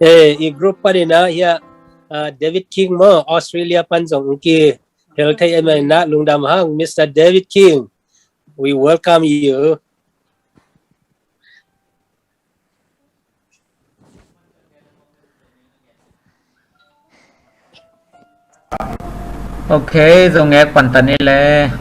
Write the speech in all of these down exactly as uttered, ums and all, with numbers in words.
Eh, i group panin ah hiah, ah, David King maw, Australia pan zong hong kihel thei ahih manin ah lungdam hang, Mister David King. We welcome you. Ok, zong ngek pan ta ni le.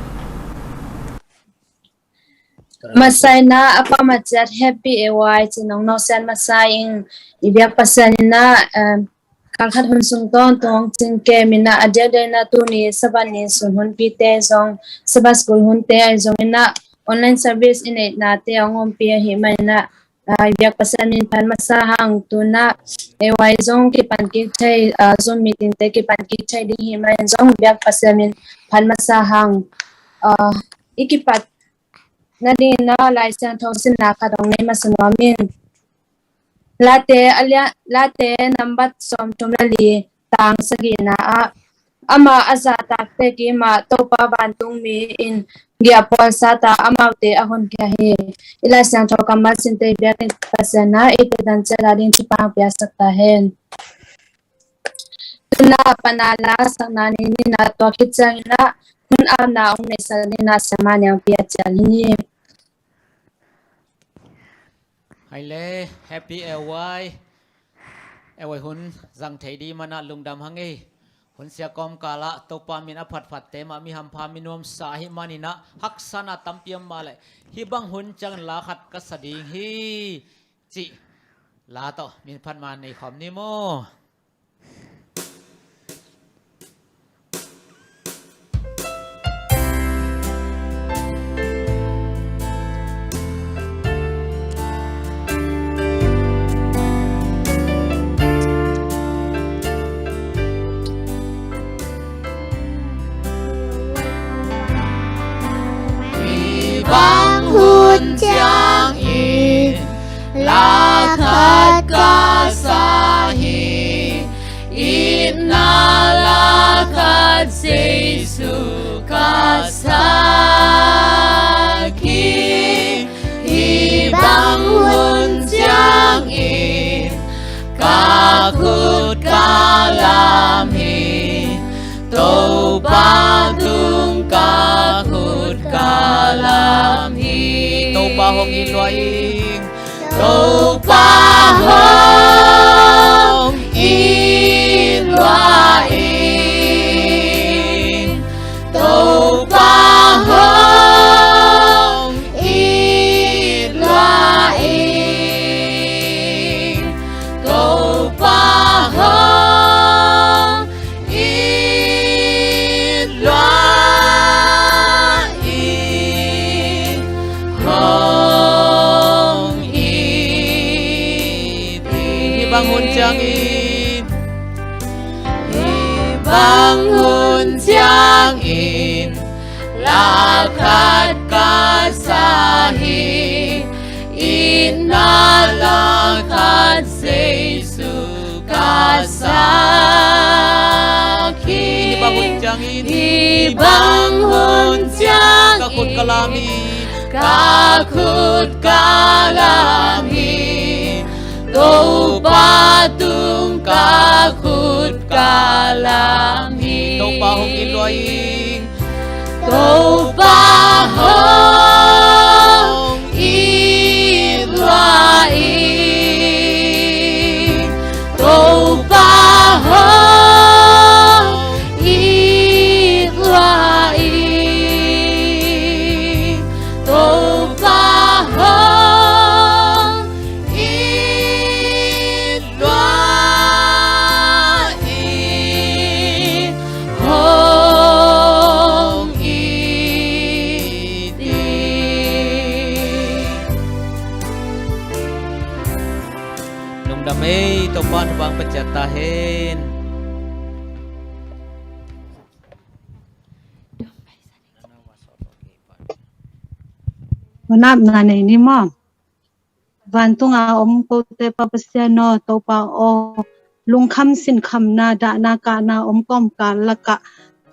Masa in ah a pau ma ciat Happy A Y ci-in hong nawsiat masa ing. I biak Pasian in ah, em, kal khat hun sung tawntung hong cing kem in ah, a diakdiak in ah tuni Sabbath ni sun hunpite zong, Sabbath school hunte ahi zongin ah online service i neihnate hong ompih ahih manin ah, ah, i biak Pasian min phat masa hang. Tu-in ah A Y zong kipan kik thei, ah, Zoom meeting te kipan kik thei ding ahih manin zong biak Pasian min phat masa hang. Ah, i kipat nadingin ah Lai Siangtho simna khat hong nei masa nuam ing. Late a lia-, Late nambat sawmthum le li, tang sagihna ah, amah a zahtakte kiim ah Topa vantungmi in giahphual sat a, amaute a honkhia hi. I Lai Siangtho kammal sinte i biakinn Pasian in ah i theihdan ciat a ding thupha hong piaksak ta hen. Tu-in ah pana la sakna ni in ah, tua khit ciangin ah hun apna hong neihsak dingin ah Siamah Niangpi a cial hi ni. Hai le, Happy A Y. A Y hun zang thei ding manin ah lungdam hang ei. Hun sia kawmkal ah Topa min a phatphatte mah mi hampha mi nuamsa ahih manin ah haksatna tampi om mah leh, hih bang hun ciangin la khat ka sa ding hi cih la tawh min phat ma nei khawm ni maw. Hih bang hun ciangin la khat ka sa hi, itna la khat Jesu ka sak hi. Hih bang hun ciangin ka khut ka lam hi, Topa tung ka khut ka lam hi. Topa hong it lua ing. Topa hong it lua ing. Topa hong it lua ing. Topa hong it lua ing, hong it ing. Hih bang hun ciangin, hih bang hun ciangin la khat ka sa hi, itna la khat Jesu ka sak hi. Hih bang hun ciangin, hih bang hun ciangin ka khut ka lam hi, ka khut ka lam hi, Topa tung ka khut ka lam hi. Topa hong it lua ing. Topa hong it lua ing. Topa hong it lua ing. Topa hong it lua ing, hong it ing. Lungdam ei, Topa in hong pachat ta hen. Vantunga om kote Pa Pasian aw, Topa aw, lungkham sinkhamna, dahna kahna om kawmkal lakah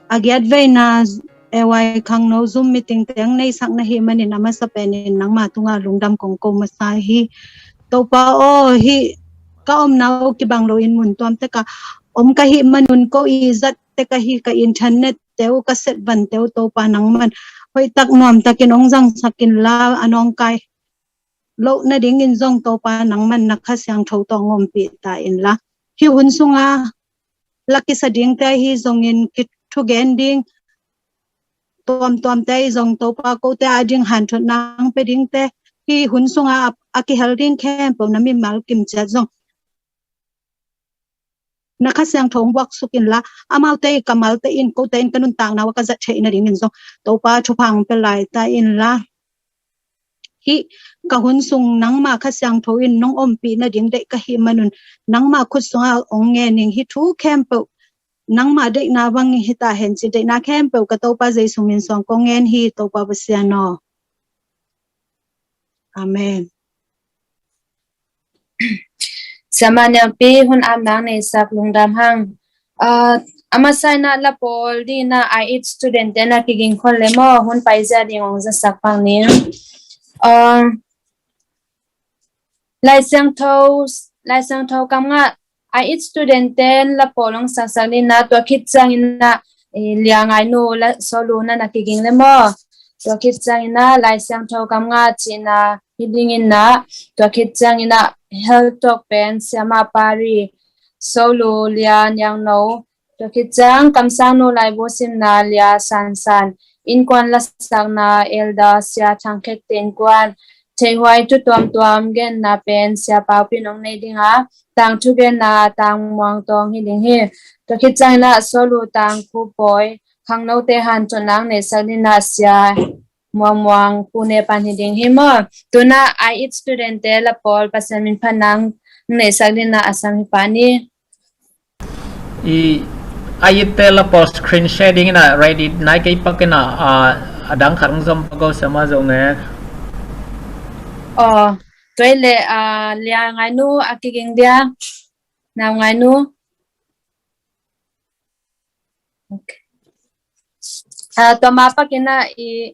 a giat veina A Y khangno Zoom meeting teng neisak na hih manin a masa penin nangma tunga lungdam kong ko masa hi. Topa aw, hih ka omna uh kibang loin mun tuam tek ah om ka hih manun ko i zat tek ahi ka internet te uh ka set van te uh Topa nangman hoih tak nuam takin hong zangsak inla a nawngkai loh nadingin zong Topa nangman na Kha Siangtho tawh hong ompih ta inla. Hih hun sunga la kisa dingte ahi zongin kithugen ding tuamtuamte ahi zong Topa kote a ding hanthotna hong pia dingte hih hun sunga a, a kihel ding khempeuh na mimal kimciat zong na Kha Siangtho hong buaksuk inla, amaute i kamalte in kote in ka nuntakna uh a ka zat theih nadingin zong Topa thupha hong pia lai ta inla. Hih ka hun sung nangma Kha Siangtho in nong ompih nading deih ka hih manun nangma khut sunga hong ngen ing. Hih thu khempeuh nangma deihna bang hi ta hen ci, deihna khempeuh ka Topa Jesu min suang kong ngen hi, Topa Pasian aw. Amen. Siamah Niangpi, hun apna neisak lungdam hang. Ah, a masa in ah la pawl ding in ah I E student te na kiging khol le maw, hun paizia ding hong zasak phang ning. Ah, Lai Siangtho, Lai Siangtho kam ngah I E student ten la pawl hong saksak ding in ah, tua khit ciangin ah, eh, Lia Ngainu la Solu na na kiging le maw. Tua khit ciangin ah Lai Siangtho kam ngah cihna hi ding in ah, tua khit ciangin ah Health Talk pen Siamah Pari, Solu Lia Niangno, tua khit ciang kamsangnu laibu simna Lia Sansan, innkuan lasakna Elder Sia Thang Khek te innkuan, theihhuai thu tuamtuam genna pen Sia Pau Pin hong nei ding a, tangthu genna Tang Muang Tawng hi ding hi. Tua khit ciangin ah Solu Tang Khu Pawi, khangnote hanthotna hong neisak ding in ah Sia Muang Muang Pune pan hi ding hi maw. Tu in ah I E student te la pawl Pasian min phatna hong neisak ding in ah a sam hi pah ni. I, I E te la pawl screen share ding in ah ready nai kei pak in ah, ah, a dang khat hong zom pak o, Siamah Zo Ngek. Aw, tua leh, ah, Lia Ngainu a kiging dia, Nau Ngainu. Ok. Ah, tua ma pak in ah i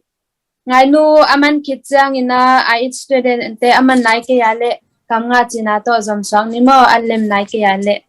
Ngainu a man khit ciangin ah I E student te a man nai kei a leh kam ngah cihna tawh zom suak ni maw, a lem nai kei a leh.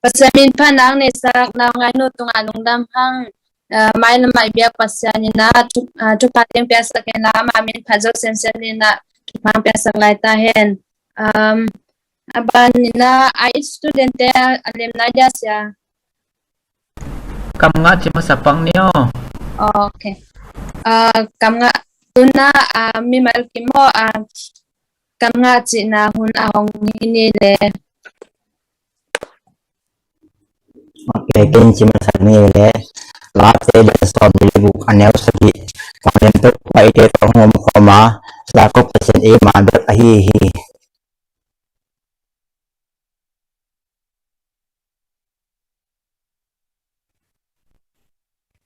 Pasian min phat nang neihsak nau ngainu tungah lungdam hang. Ah, mailam ah i biak Pasian in ah thu, ah, thupha teng piaksak hen la, ama min phat zo semsem ni in ah thupha piaksak lai ta hen. Um, a ban in ah a it student te a lem nai dia sia. Kam ngah ci masa pak ni aw. Oh, okay. Ah, kam ngah tuna, ah, mimal kim aw, ah, kam ngah cihna hun a hong hi ni le. Ok, ken ci masa ni le. Late lian sawm le guk a neu sagih. Ka lem tuk pai te tawh hong om khawm a, la kop Pasian ei ma bek ahi hi.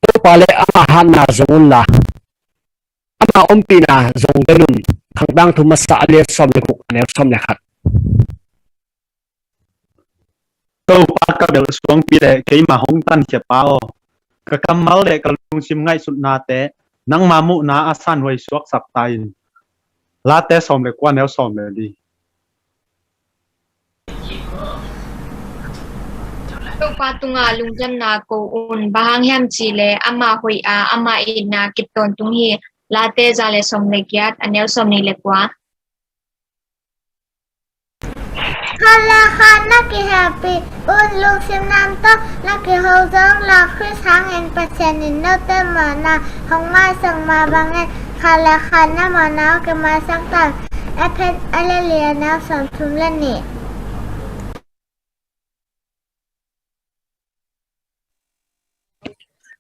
Topa le ama hatna zong un la, ama ompihna zong den un. Khangtang thu masa a lian sawm le guk a neu sawm le khat. Topa ka belh suangpi le keima hong tankhia pa aw, ka kammal le ka lungsim ngaihsutnate nangma muhna a sanhuai suaksak ta in. Late sawm le kua neu sawm le li. Topa tungah lungdamna ko un, bang hang hiam cih leh ama hoih a, ama itna kip tawntung hi. Late za le sawm le giat a neu sawm nih le kua. Khat le khat na kihehpih un, lungsim nam tawh na kiho zong la, Khrist hangin Pasian in note mawhna hong maisak mah bangin khat le khat na mawhna hong kimaisak ta un. Efesa a lian li a neu sawmthum le nih.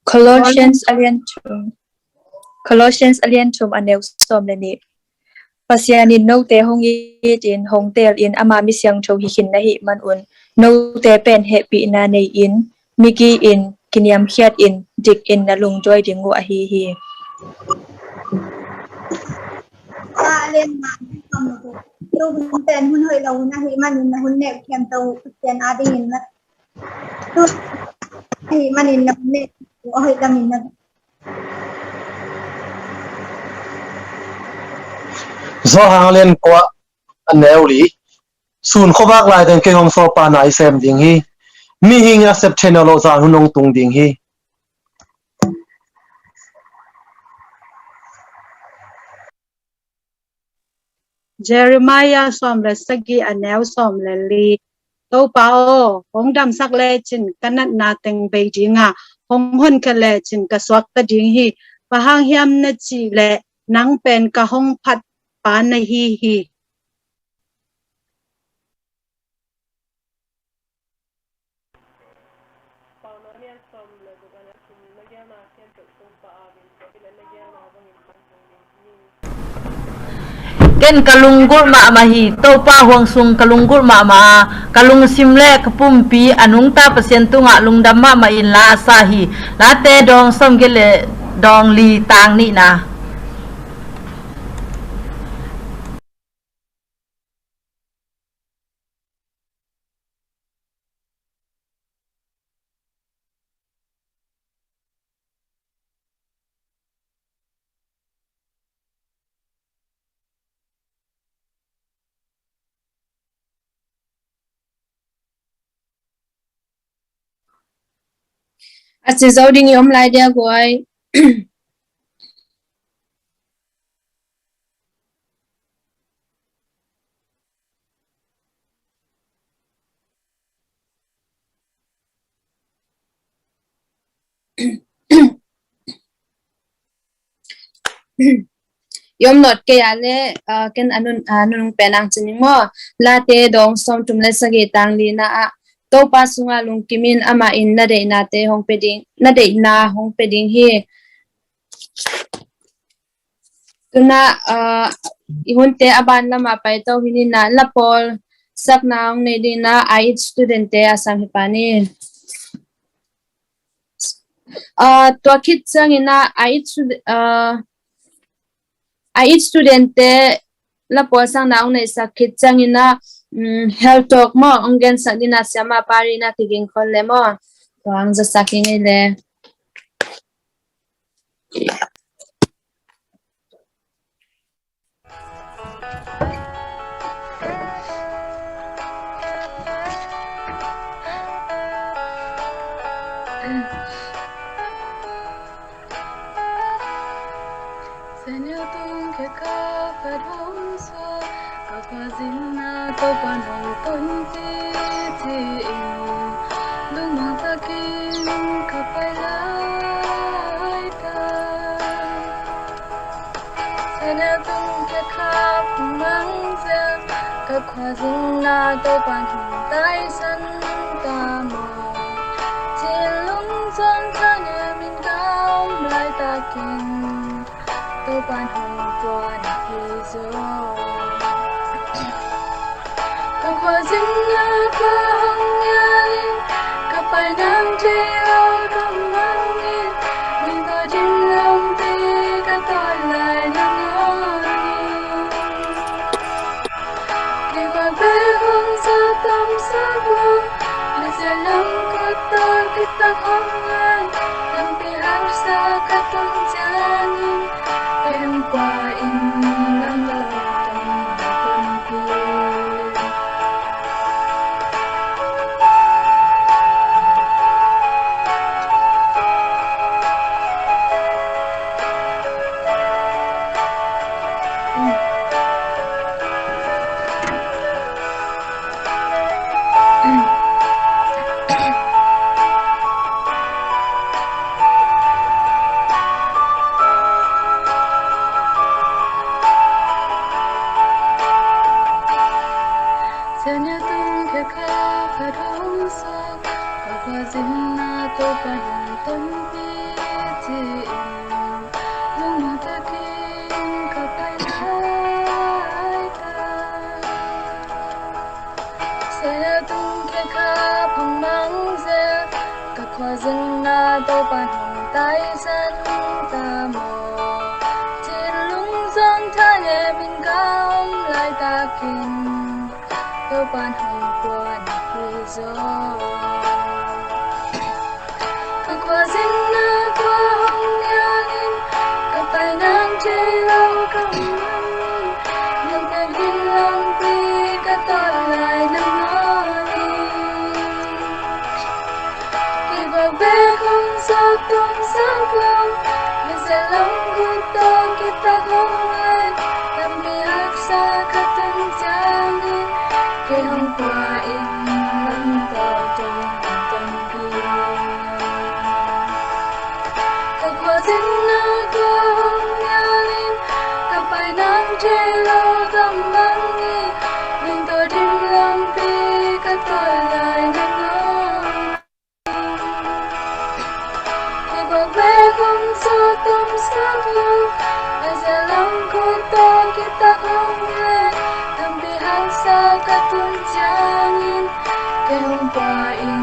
Colossians a lian thum. Colossians a lian thum a neu sawm le nih. Pasian in note hong it in, hong teel in, ama mi siangtho hi khin na hih manun, note pen hehpihna nei in, migi in, kiniamkhiat in, dik in na lungduai ding uh ahi hi. Pen hun hoih lo hun ahih manin na hun neu khempeuh Pasian adingin na Ahi manin na hun neu, a hoih lamin na. Johan a lian kua a neu li. Sun khuavak lai teng kei hong sawlpa na i sem ding hi. Mihing in a sep theihna loh zan hun hong tung ding hi. Jeremiah sawm le sagih a neu sawm le li. Topa aw, hong damsak lecin ka natna teng bei ding a, hong honkhia lecin ka suakta ding hi. Bang hang hiam na cih leh nang pen ka hong phat pa na hi hi. Ken ka lunggulh mahmah hi. Topa huang sung ka lunggulh mahmah a, ka lungsim le ka pumpi a nungta Pasian tungah lungdam mahmah in la a sa hi. Late dawng sawmgiat le dawng li, tang nihna. A ci zo ding i om lai dia guai. I om nawt kei a le, ah, ken a nun, ah, nunung pen ang ci ning maw. Late dawng sawmthum le sagih, tang lina ah, Topa sungah lungkim in, amah in na deihnate hong pe ding, na deihna hong pe ding hi. Tuna, ah, i hunte a ban lamah paito hi ni na, la pawl sakna hong nei ding na, a it student te a sang hi pa ni. Ah, tua khit ciangin ah, a it stud-, ah, a it student te la pawl sakna hong neihsak khit ciangin ah, mm, health talk maw, hong gensak ding na, siama pari na kiging khol le maw. Tua hong zasak hi ngei le. Senial tung khekha phat hong suak, ka khuazin ah Topa'n hong tonpih ci-in, lungmuang takin ka pai laitak. Senial tung khekha phung mang zel, ka khuazin ah Topa'n hong taisan ta maw? Cih lungzuang thanem in ka om laitakin, Topa'n hong puan hi zaw. Ka khuazin ah ka hong nial in, ka pai nang thei lo ka mang in, ning tawh dim lampi ka tawt lai nangawn in. Kei bek hong sawt tomsak lo, a zia lam khut tawh kitak hong ngen, lampi haksa ka tun ciangin, kei hong pua in lam tawh tong tongpi. Senial tung khekha phat hong suak, ka khuazin ah Topa'n hong tonpih ci-in, lungmuang takin ka pai laitak. Senial tung khekha phung mang zel, ka khuazin ah Topa'n hong taisan ta maw? Cih lungzuang thanem in ka om laitakin, Topa'n hong puan hi zaw. Ka khuazin ah ka hong nial in, ka pai nang thei lo ka mang in, ning tawh dim lampi ka tawt lai nangawn in. Kei bek hong sawt tomsak lo, a zia lam khut tawh kitak hong ngen, lampi haksa ka tun ciangin, kei hong pua in lam tawh tong tongpi. Ka khuazin ah ka hong nial in, ka pai nang thei lo ka mang in, ning tawh dim lampi ka tawt lai nangawn. Kei bek hong sawt tomsak lo, a zia lam khut tawh kitak hong ngen, lampi haksa ka tun ciangin, kei hong pua in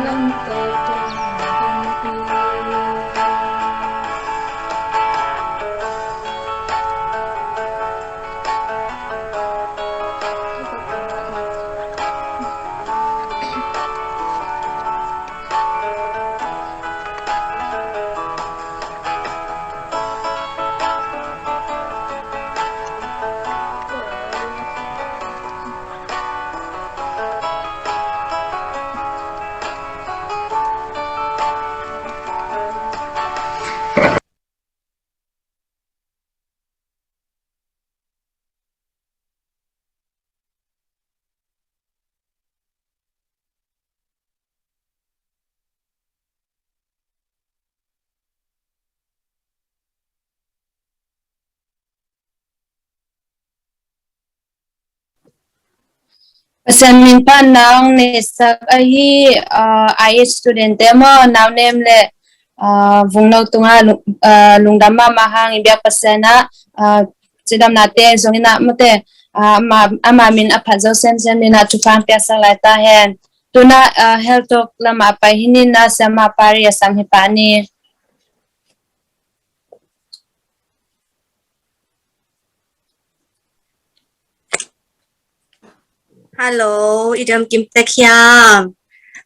lam tawh tong tongpi. Pasian min phatna hong neisak ahi, ah, I H student te maw, nau nem le, ah, vungno tungah lung, ah, lungdam mahmah hang i biak Pasian ah, ah, cidamnate zong in ah mate, ah, ama, ama min a phat zo semsem in ah thupha piaksak lai ta hen. Tuna, ah, health talk lamah pai hi ni na, siama Pari a sam hi pah ni. Hello, i dam kim tek hiam?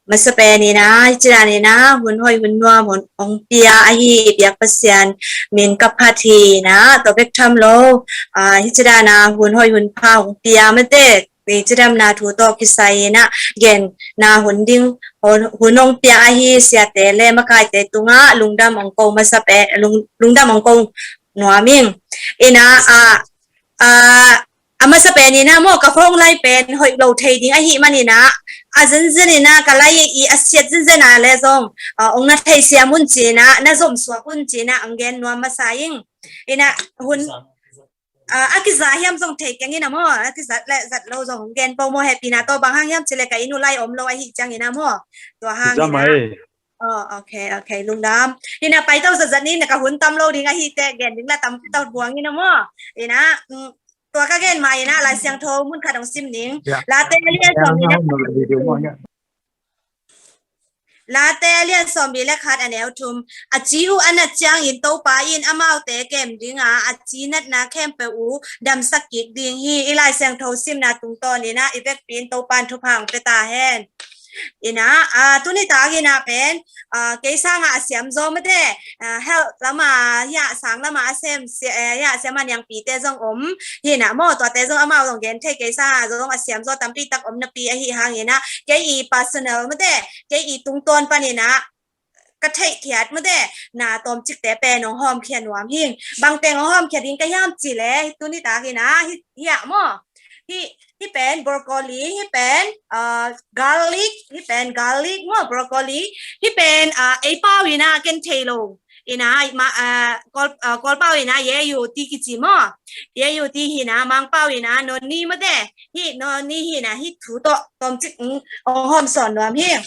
Masa pen in ah, hih ci dan in ah, hun hoih hun nuam hong pia ahi biak Pasian min ka phat hi in ah, tua bek tham lo, ah, hih ci dan ah, hun hoih hun pha hong pia mate, cidamna thu tawh kisai in ah genna hun ding hun hong pia ahi siate le makaite tungah lungdam hong ko masa pen, lung, lungdam hong ko nuam ing. In ah, a, a, a masa pen in ah maw, ka phone line pen hoih lo thei ding ahih manin ah, a zenzen in ah ka line i a siat zenzen a le zong, a, hong na theisiam un ci in ah, na zomsuak un ci in ah hong gen nuam masa ing. In ah hun, a, a kiza hiam zong thei keng in ah maw, a kizat le zat lo zong hong gen po maw, hehpihna tawh, bang hang hiam cih leh ka inn uh line om lo ahih ciangin ah maw. Tua hang in ah. Oh, ok, ok, lungdam. In ah pai to zatzat ni, na ka hun tam lo ding ahih teh gen ding la tam to buang in ah maw. In ah, mm, tua ka gen ma in ah Lai Siangtho mun khat hong sim ning. Late a lian sawm nih le khat. Late a lian sawm nih le khat, a neu thum. A ci uh a nat ciangin Topa in amaute kem ding a, a ci natna khempeuh uh damsak kik ding hi. I Lai Siangtho simna tungtawn in ah i vekpi in Topa in thupha hong pia ta hen. In ah, a, tuni tak in ah pen, a, kei sangah a siam zaw mate, a, health lamah, hiah sang lamah a sem, si-, eh, hiah siam a niangpite zong om hi in ah maw, tuate zong amau zong gen thei, kei sangah zong a siam zaw tampi tak om napi ahih hang in ah, kei i personal mate, kei i tungtawn pan in ah ka theihkhiat mate, na tawmcikte pen hong hawmkhia nuam hing. Bang teng hong hawmkhia ding ka hiam cih leh, tuni tak in ah, hi, hiah maw. Hi, hi pen broccoli, hi pen, ah, garlic, hi pen garlic maw, broccoli, hi pen, ah, ei pau in ah ken thei lo. In ah, ma, ah, Kawl, ah, Kawl pau in ah, ye yu ti kici maw. Ye yu ti hi in ah, Mang pau in ah, noni mate. Hi noni hi in ah, hi thu tawh tawmcik, mm, hong hawm sawn nuam hi.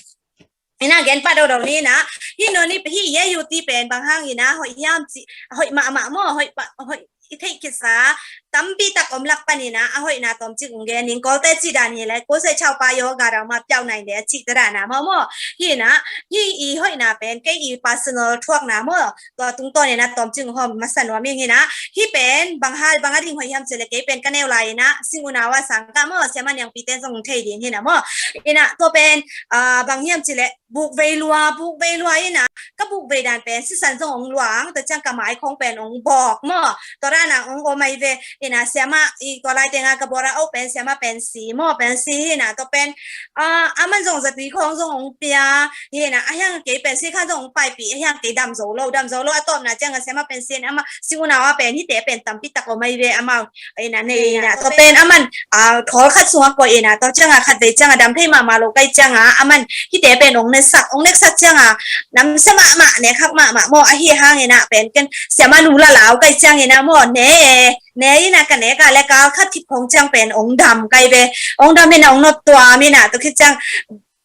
In ah gen pah dodol ni in ah, hi noni, hi ye yu ti pen bang hang in ah hoih hiam cih, hoih mahmah maw, hoih pa, hoih i theih khitsa tampi tak om lak pan in ah a hoihna tawmcik hong gen ning. Kawlte cih dan hi leh, kose chaupa yoga rama piau nai le a cih te dan ah maw maw. Hi in ah, hi i hoihna pen kei i personal thuakna maw, tua tungtawn in ah tawmcik hong hawm masa nuam ing. Hi in ah, hi pen bang hal, bang a ding hoih hiam cih leh, kei pen ka neu lai in ah sing unau a sang ka maw, siam a niangpite zong thei ding hi in ah maw. In ah tua pen, ah, bang hiam cih leh, bukvei lua, bukvei lua in ah, ka bukvei dan pen sisan zong hong luang, tua ciang ka mai khong pen hong bawk maw. Tua dan ah hong om ahi ve. In ah siama, i tua lai teng ah ka bawra oh pen siama pensi maw, pensi hi in ah, tua pen, ah, aman zong zatui khong zong hong pia hi in ah, a hiang kei pensi khan zong hong paipih, a hiang kei dam zo lo, dam zo lo, a tawpna ciang ah siama pensi in ah, ama sing unau a pen hihte pen tampi tak om ahi ve amau. In ah, nei in ah, tua pen aman, ah, thawl khat sungah koih in ah, tua ciang ah khatvei ciang ah dam thei mahmah lo ka hih ciang ah, aman hihte pen hong neksak, hong neksak ciang ah, namsia mahmah, nek hak mahmah maw, ahih hang in ah pen ken siama nu la lau ka hih ciang in ah maw, ne, ne in ah ka nek ah le kal khat khit khong ciang pen hong dam ka hi ve, hong dam in ah hong nop tuam in ah, tua khit ciang,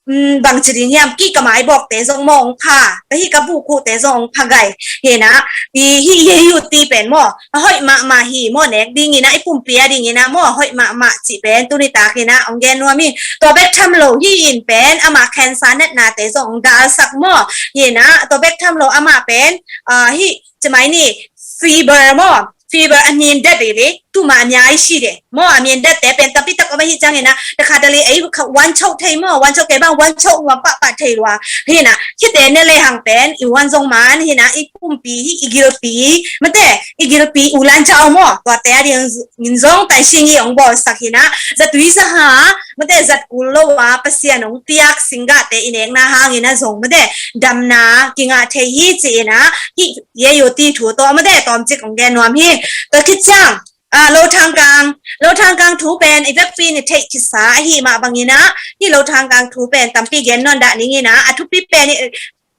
um, bangci ding hiam, kih ka mai bawkte zong maw hong pha, ka hih ka bukhuhte zong hong pha gai. Hi in ah, i hih ye yu ti pen maw, a hoih mahmah hi maw, nek ding in ah, i pumpi a ding in ah maw, a hoih mahmah cih pen tuni tak in ah hong gen nuam hi. Tua bek tham lo hi in pen, ama cancer natnate zong hong dalsak maw. Hi in ah, tua bek tham lo ama pen, ah, hih, cimai ni, fever maw, fever a min dat dih leh, tuma a miai shi dih maw, a min datte pen tampi tak om ahih ciang in ah, takhat a leh ei kha wan chauh thei maw, wan chauh kei bang wan chauh nuam pahpah thei lua. Hi in ah, hihte ne le hang pen i wan zong man hi in ah, i pumpi hi, i gilpi mate, i gilpi u lan jau maw, tuate a ding in zong tai sing i hong bawlsak hi in ah, zatui zaha mate, zat kul lo a Pasian hong piak singgahte i nekna hang in ah zong mate, damna kingah thei hi ci in ah, hih ye yu ti thu tawh mate, tawmcik hong gen nuam hi. Tua khit ciang, ah, lo thangkang, lo thangkang thu pen i vekpi in i theih khitsa ahih mah bang in ah, hih lo thangkang thu pen tampi gen nawn dah ning in ah, a thupi pen i,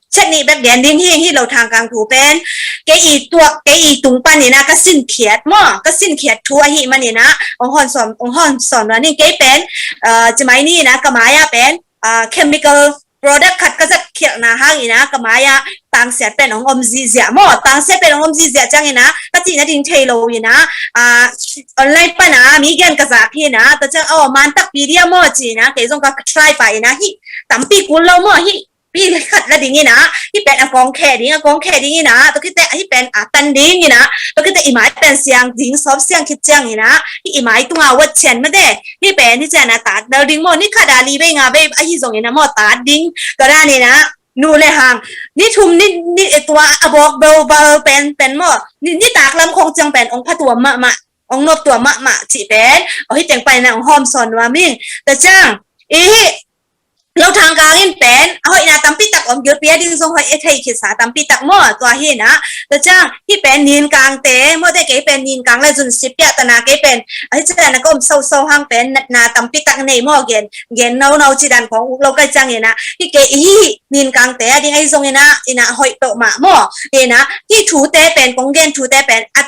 chet nih bek gen ding hi, hih lo thangkang thu pen. Kei i tuak, kei i tung pan in ah ka sinkhiat maw, ka sinkhiat thu ahih man in ah, hong hawm sawn, hong hawm sawn nuam ing. Kei pen, ah, cimai ni in ah ka mai ah pen, ah, chemical product khat ka zat khialhna hang in ah ka mai ah tangsiat pen hong om zihziah maw, tangsiat pen hong om zihziah ciang in ah ka cihna ding thei lo in ah, ah, online pan ah mi gen ka zak hi in ah, tua ciang, oh, man takpi dia maw ci in ah, kei zong ka try pah in ah, hih tampi kul lo maw, hih pi khat la ding in ah, hih pen a kong khe ding, a kong khe ding in ah, tua khit teh hih pen a tan ding in ah, tua khit teh i mai pen siang ding, sawp siang khit ciang in ah, hih i mai tung a wat cian mate, hih pen hih cian a tat dal ding maw, ni khat a li vei nga vei ahi zong in ah maw, tat ding, tua dan in ah, nu le hang, ni thum ni, ni, tua a bawk bel bal pen, pen maw, ni, ni tak lam khong ciang pen hong phatuam mahmah. ong nop tua mahmah cih pen, aw hih teng pai na ong hawm sawn nuam ing. Tua ciang, i hih lo thang kang in pen a hoihna tampi tak om, gilpi a ding zong hoih e, thei khitsa tampi tak maw, tua hi na. Tua ciang hih pen nin kangte maw te, kei pen nin kang le zun sip piah tana kei pen a hih ciang na ka om so so hang pen natna tampi tak nei maw, gen gen no no ci dan kong uk lo kai ciang ina, hih kei i hih nin kangte a ding ahi zong ina, ina hoih peuh mah maw. Ina hih thute pen, kong gen thute pen a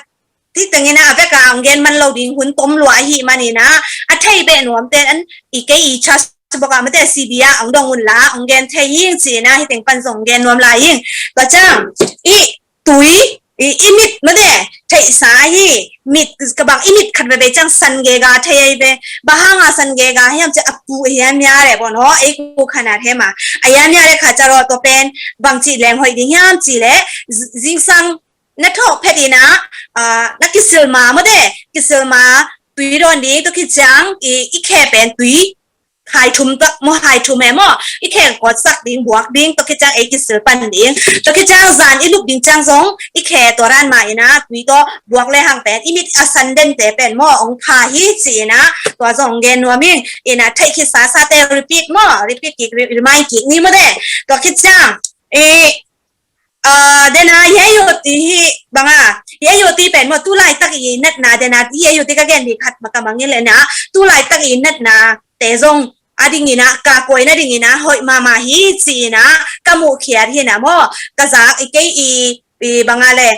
ti teng ina a vek a ong gen man lo ding hun tom lua ahi man ina, a thei beh nuam ten an i kei i chas bok a mate C B a ong dong un la ong gen thei ing ci ina, hih teng pan zong gen nuam lai ing. Tua ciang i tui i, i mit mate theihsa hi, mit ka bang i mit khat veve ciang san gega thei ai ve. Bang hanga san gega hiam ci a pu hiam ya le bon ho ei ku khana thema a hiam ya le kha ca ro to pen bang ci leng hoih ding hiam ci le, zingsang na thawh phet ina, na kisil ma mate, kisil ma tui dawn ding, tua khit ciang i, i khe pen tui hai thum tak maw, hai thum e maw, i khe kawtsak ding, buak ding, tua khit ciang ei kisil pan ding. Tua khit ciang zan i lup ding ciang zong i khe tua ran ma ina tui tawh buak le hang pen i mit a san dente pen maw ong pha hi ci ina, tua zong gen nuam ing. Ina theih khitsa sate repeat maw, repeat kik, remind kik ni mate. Tua khit ciang i dena yayoti hi banga, yayoti pen maw tu laitak i natna, dena yayoti ka gen di khat maka mangin le na, tu laitak i natna te zong a ding ina, ka koi na ding ina hoih mama hi ci ina, ka muh khiat hi na maw, ka zak i kei i, i banga le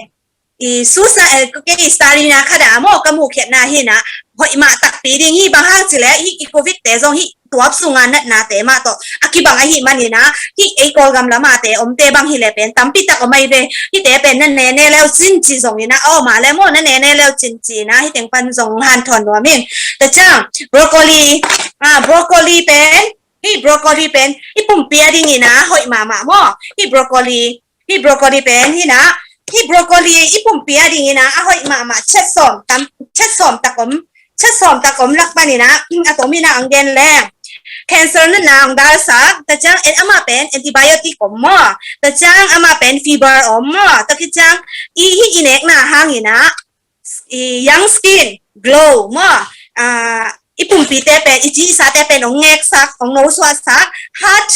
i susa, eh, kei i study na khat a maw, ka muh khiat na hi na hoih mah takpi ding hi. Bang hang ci le hih i covid te zong hih tuap sunga natnate mah tawh a kibang ahi man ina, hih ei Kawlgam lama te omte bang hi le pen tampi tak om ai ve. Hihte pen na nene leu cin ci zong ina, aw ma le maw na nene leu cin ci ina, hih teng pan zong hanthawn nuam ing. Tua ciang broccoli, ah, broccoli pen, hih broccoli pen i pumpi a ding ina hoih mahmah maw. Hih broccoli hih broccoli pen hi na, hih broccoli i pumpi a ding ina a hoih mahmah, chet sawm tam, chet sawm tak om, chet sawm tak om lak pan ina, a tom ina ang gen leng cancer natna ang dalsak, tua ciang en ama pen antibiotic om maw, tua ciang ama pen fever om maw, tua khit ciang i hih i nekna hang ina, i young skin glow maw, i pumpite pen, i ci i sate pen ong ngeksak, ong nosuahsak, heart,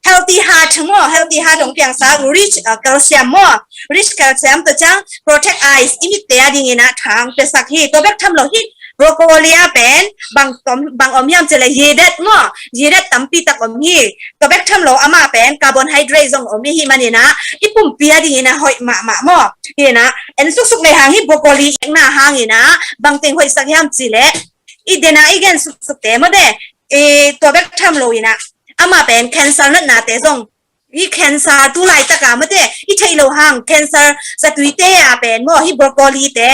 healthy heart maw, healthy heart ong piangsak, rich calcium maw, rich calcium, tua ciang protect eyes, i mitte a ding ina thang piasak hi. Tua bek tham lo hi, broccoli a pen bang om hiam ci le, yidet maw, yidet tampi tak om hi. Tua bek tham lo ama pen carbohydrate zong om hi, hi man ina i pumpi a ding ina hoih mahmah maw. Hi na, en suksuk le hang hi broccoli ekna hang ina bang teng hoihsak hiam ci le, i dena i gen suksuk te mate, i tua bek tham lo ina ama pen cancer natna te zong, i cancer tu laitak a mate i theih lo hang cancer zatui te a pen maw, hi broccoli te,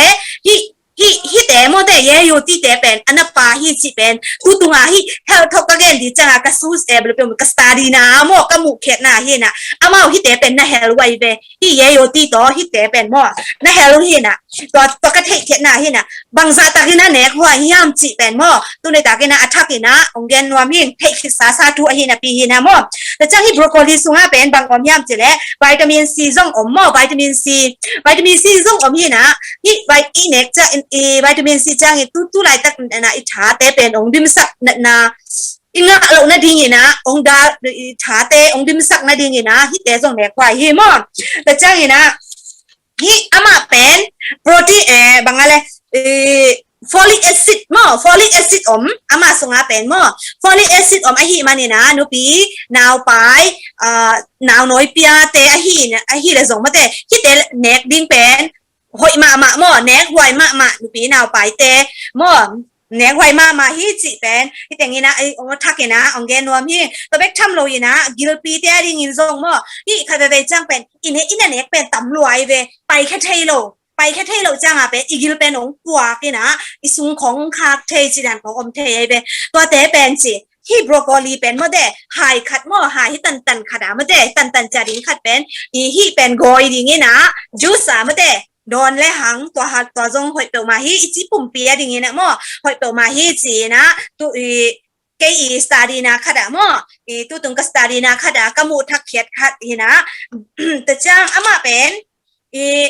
hi, hi, hihte mate, yayoti te pen a na pa hi ci pen, tu tunga hi health talk ka gen di cianga ka sus e bel pen ka study na maw, ka muh khiat na hi na, amau hihte pen na hel wai ve. Hi yayoti tawh hihte pen maw na hel hi na, tua, tua ka theih khiat na hi na, bang zah tak ina nek huai hiam ci pen maw, tu nei tak ina a thak ina ong gen nuam hing, theih khitsa sa thu ahi na pi hi na maw. Tua ciang hi broccoli sunga pen bang om hiam ci le, vitamin C zong om maw, vitamin C, vitamin C zong om hi na, hi vitamin nek ciang i, vitamin C ciang i tu, tu laitak na i thate pen ong dimsak na, na i ngah loh nading ina ong dal, i thate ong dimsak nading ina hihte zong nek huai hi maw. Tua ciang ina hi amah pen protein, eh, bang a le, eh, folic acid maw, folic acid om, amah sunga pen maw, folic acid om ahi man ina nupi, naupai, ah, naunawi piate ahi, ahi le zong mate, hihte nek ding pen hoih mahmah maw, nek huai mahmah nupi naupaite maw, nek huai mahmah hi cih pen hi teng ina, eh, ong thak ina ong gen nuam hi. Tua bek tham lo ina gilpite a dingin zong maw, hi khat veve ciang pen i ne, i na nek pen tam luai ve, pai kha thei lo, pai kha thei lo cianga pen i gil pen ong kuak ina i sung khong khak thei ci dan khong om thei ai ve. Tuate pen ci hi broccoli pen mate, hai khat maw, hai hi tantan khat a mate, tantan cia ding khat pen i hi pen gawi ding ina, juice a mate, dawn le hang, tua hat, tua zong hoih peuhmah hi, i ci pumpi a ding ina maw, hoih peuhmah hi ci ina, tu i, kei i study na khat a maw, i tu tung ka study na khat a ka muh thak khiat khat hi na. Tua ciang amah pen i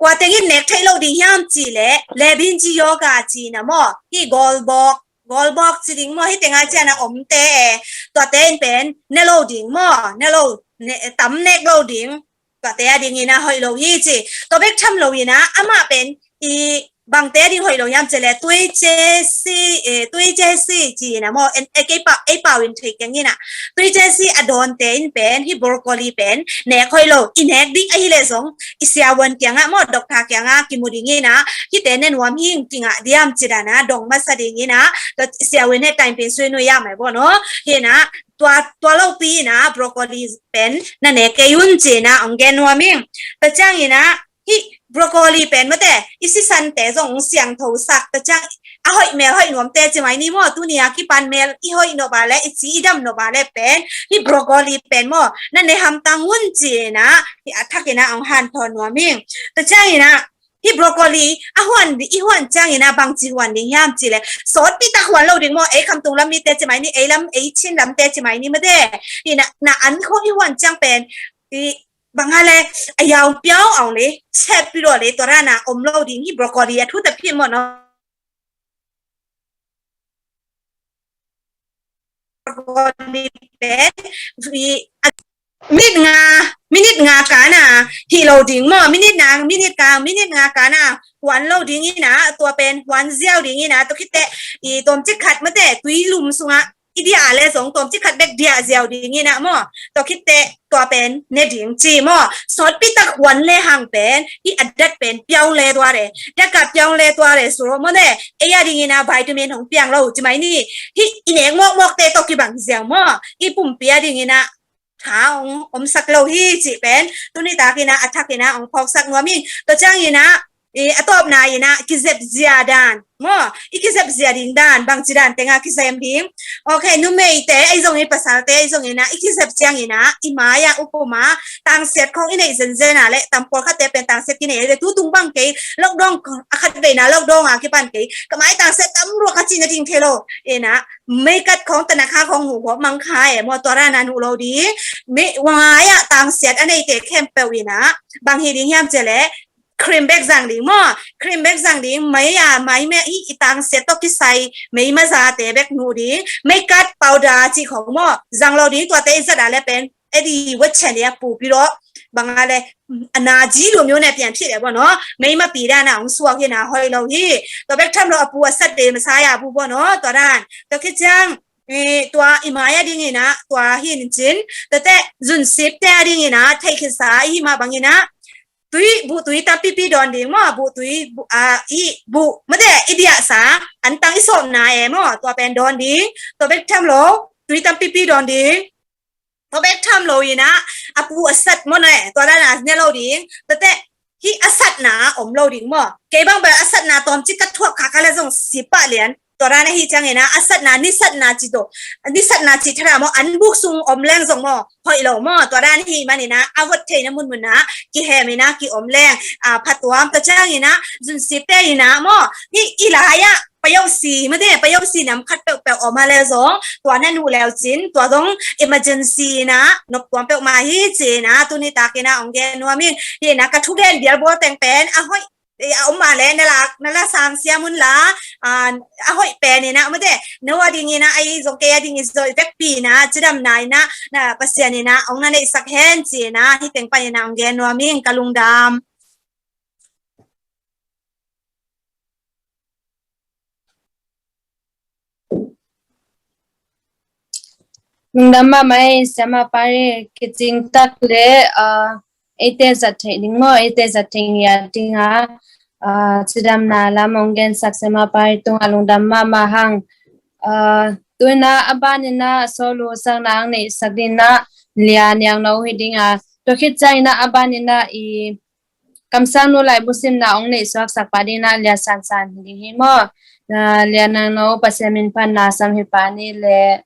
Kua teng in nek theih lo ding hiam cih leh, Leber cin yoga ci-in ah maw, hih gawlbawk, gawlbawk ci ding maw, hih teng ah ciang a omte e, tuate in pen ne lo ding maw, ne lo, ne, tam nek lo ding, tuate a dingin ah hoih lo hi ci. Tua bek tham loin ah, amah pen i bangte a ding hoih lo hiam cih leh, tui cesi, eh, tui cesi ci-in ah maw, en, eh, kei pau, ei pau in thei keng in ah. Tui cesi a dawnte in pen, hih broccoli pen nek hoih lo, i nek ding ahih leh zong, i siavuan kiangah maw, doctor kiangah kimu ding in ah, hihte ne nuam hing, kingah diam ci dan ah dong masa ding in ah, tua siavuan he time pen sui nui a mai bo no. Hi in ah, tua, tua lopi in ah broccoli pen na nek kei un ci-in ah hong gen nuam ing. Tua ciangin ah, hih broccoli pen mate, i sisante zong siangtho sak, tua ciang a hoih mel hoih nuamte ci mai ni maw, tuni a kipan mel i hoih nop a leh, i ci i dam nop a leh pen, hih broccoli pen maw, na ne hamtang un ci-in ah, hih a thak in ah hong hanthawn nuam ing. Tua ciangin ah, hih broccoli a huan, i huan ciangin ah bangci huan ding hiam cih leh, sawtpi tak huan lo ding maw, ei Khamtung lam mite ci mai ni, ei lam, ei Chin lamte ci mai ni mate, hi in ah, na an khawng i huan ciang pen, i bang a leh, a yaung piau aung leh, cep pi lua leh, tua dan ah om lo ding, hih broccoli a thu ta phin maw no. Broccoli pen, i, a, minit nga, minit nga kan a hih lo ding maw, minit nga, minit kan, minit nga kan a huan lo ding in ah, tua pen huan ziau ding in ah, tua khit teh, i tawmcik khat mate, tui lum sungah i diah a leh zong tawmcik khat bek diah ziau ding in ah maw, tua khit teh tua pen ne ding ci maw. Sawtpi tak huan lehang pen, hih a dat pen piau le tua leh, dat ka piau le tua leh, suro maw ne, ei a ding in ah vitamin hong piang lo ci mai ni. Hih i nek mawkmawkte tawh kibang ziau maw, i pumpi a ding in ah tha hong omsak lo hi cih pen, tuni tak in ah a thak in ah hong phawksak nuam ing. Tua ciangin ah, i, a tawpna in ah kizep zia dan maw, i kizep zia ding dan, bangci dan teng ah kizem ding. Ok, numeite ahi zongin, pasalte ahi zongin ah, i kizep ciangin ah, i mai ah, upama tangsiat khawng i neih zenzen a leh, tam pawlkhatte pen tangsiat kinei leh, tu tung bang kei, lockdown a khatveina lockdown a kipan kei, ka mai tangsiat tam lua ka cih na ding thei lo in ah, meikat khawng, tanakha khawng, nuh khawng, mangkha e maw, tua dan a nuh lo ding. Mei, mai ah tangsiat a neite khempeuh in ah bang hi ding hiam cih leh, cream bek zang ding maw, cream bek zang ding, mai ah, mai mei, i, i tangsiat tawh kisai mei mazate bek nuh ding, meikat, powder cih khawng maw, zang lo ding, tuate i zat a leh pen, edi wet chen ya pu pi lo, bang a leh, a na ji lu myo ne pian phit e bo no, mei mapi dan a hong suak hi in ah hoih lo hi. Tua bek tham lo, a pu a sat de masa ya bu bo no, tua dan. Tua khit ciang, i, tua i mai a ding in ah, tua hi in cin, tua teh zunsipte a ding in ah, thei khitsa i hih mah bang in ah, tui, buh tui tampipi dawn ding maw, buh tui, buh, a, i, buh, mate, i diahsa, antang i sawpna e maw, tua pen dawn ding, tua bek tham lo, tui tampipi dawn ding. Tua bek tham lo in ah, a pu a sat maw ne, tua dan a ne lo ding, tua teh, hih a satna om lo ding maw. Kei bang bel a satna tawmcik ka thuak khak a leh zong si pah lian, tua dan ahi ciangin ah, a satna, ni satna ci to, ni satna ci thara maw, an buk sung om leng zong maw, hoih lo maw, tua dan hi manin ah, a vot theihna munmun ah, kihem in ah, ki om leng, a, phatuam, tua ciangin ah, zunsipte in ah maw, hih i lai ah, payosi, mate, payosi nam khat peuhpeuh om a leh zong, tua na nuh leu cin, tua zong emergency in ah, nop tuam peuhmah hi ci-in ah, tuni tak in ah, hong gen nuam ing, hi in ah, ka thugen bial bawl teng pen, a hoih, eh, a om a leh, na la, na la sang siam un la, ah, a hoih pen in ah, mate, no a ding in ah, ahi zong kei a ding in zong, i vekpi in ah, cidamna in ah, na Pasian in ah, hong na neihsak hen ci-in ah, hih teng pan in ah, hong gen nuam ing, ka lungdam. Lungdam mahmah ei, Siama Pari, kicing tak leh, ah, eite zat theih ding maw, eite zat theih ngiat ding a, ah, cidamna lam hong gensak Siama Pari tungah lungdam mahmah hang. Ah, tu in ah a ban in ah solo sakna hong neihsak ding in ah Lia Niang No hi ding a, tua khit ciang in ah a ban in ah i kamsangnu laibu simna hong neihsuaksak pa ding in ah Lia San San hi ding hi maw. Ah, Lia Niang No, Pasian min pan na sam hi pa ni leh.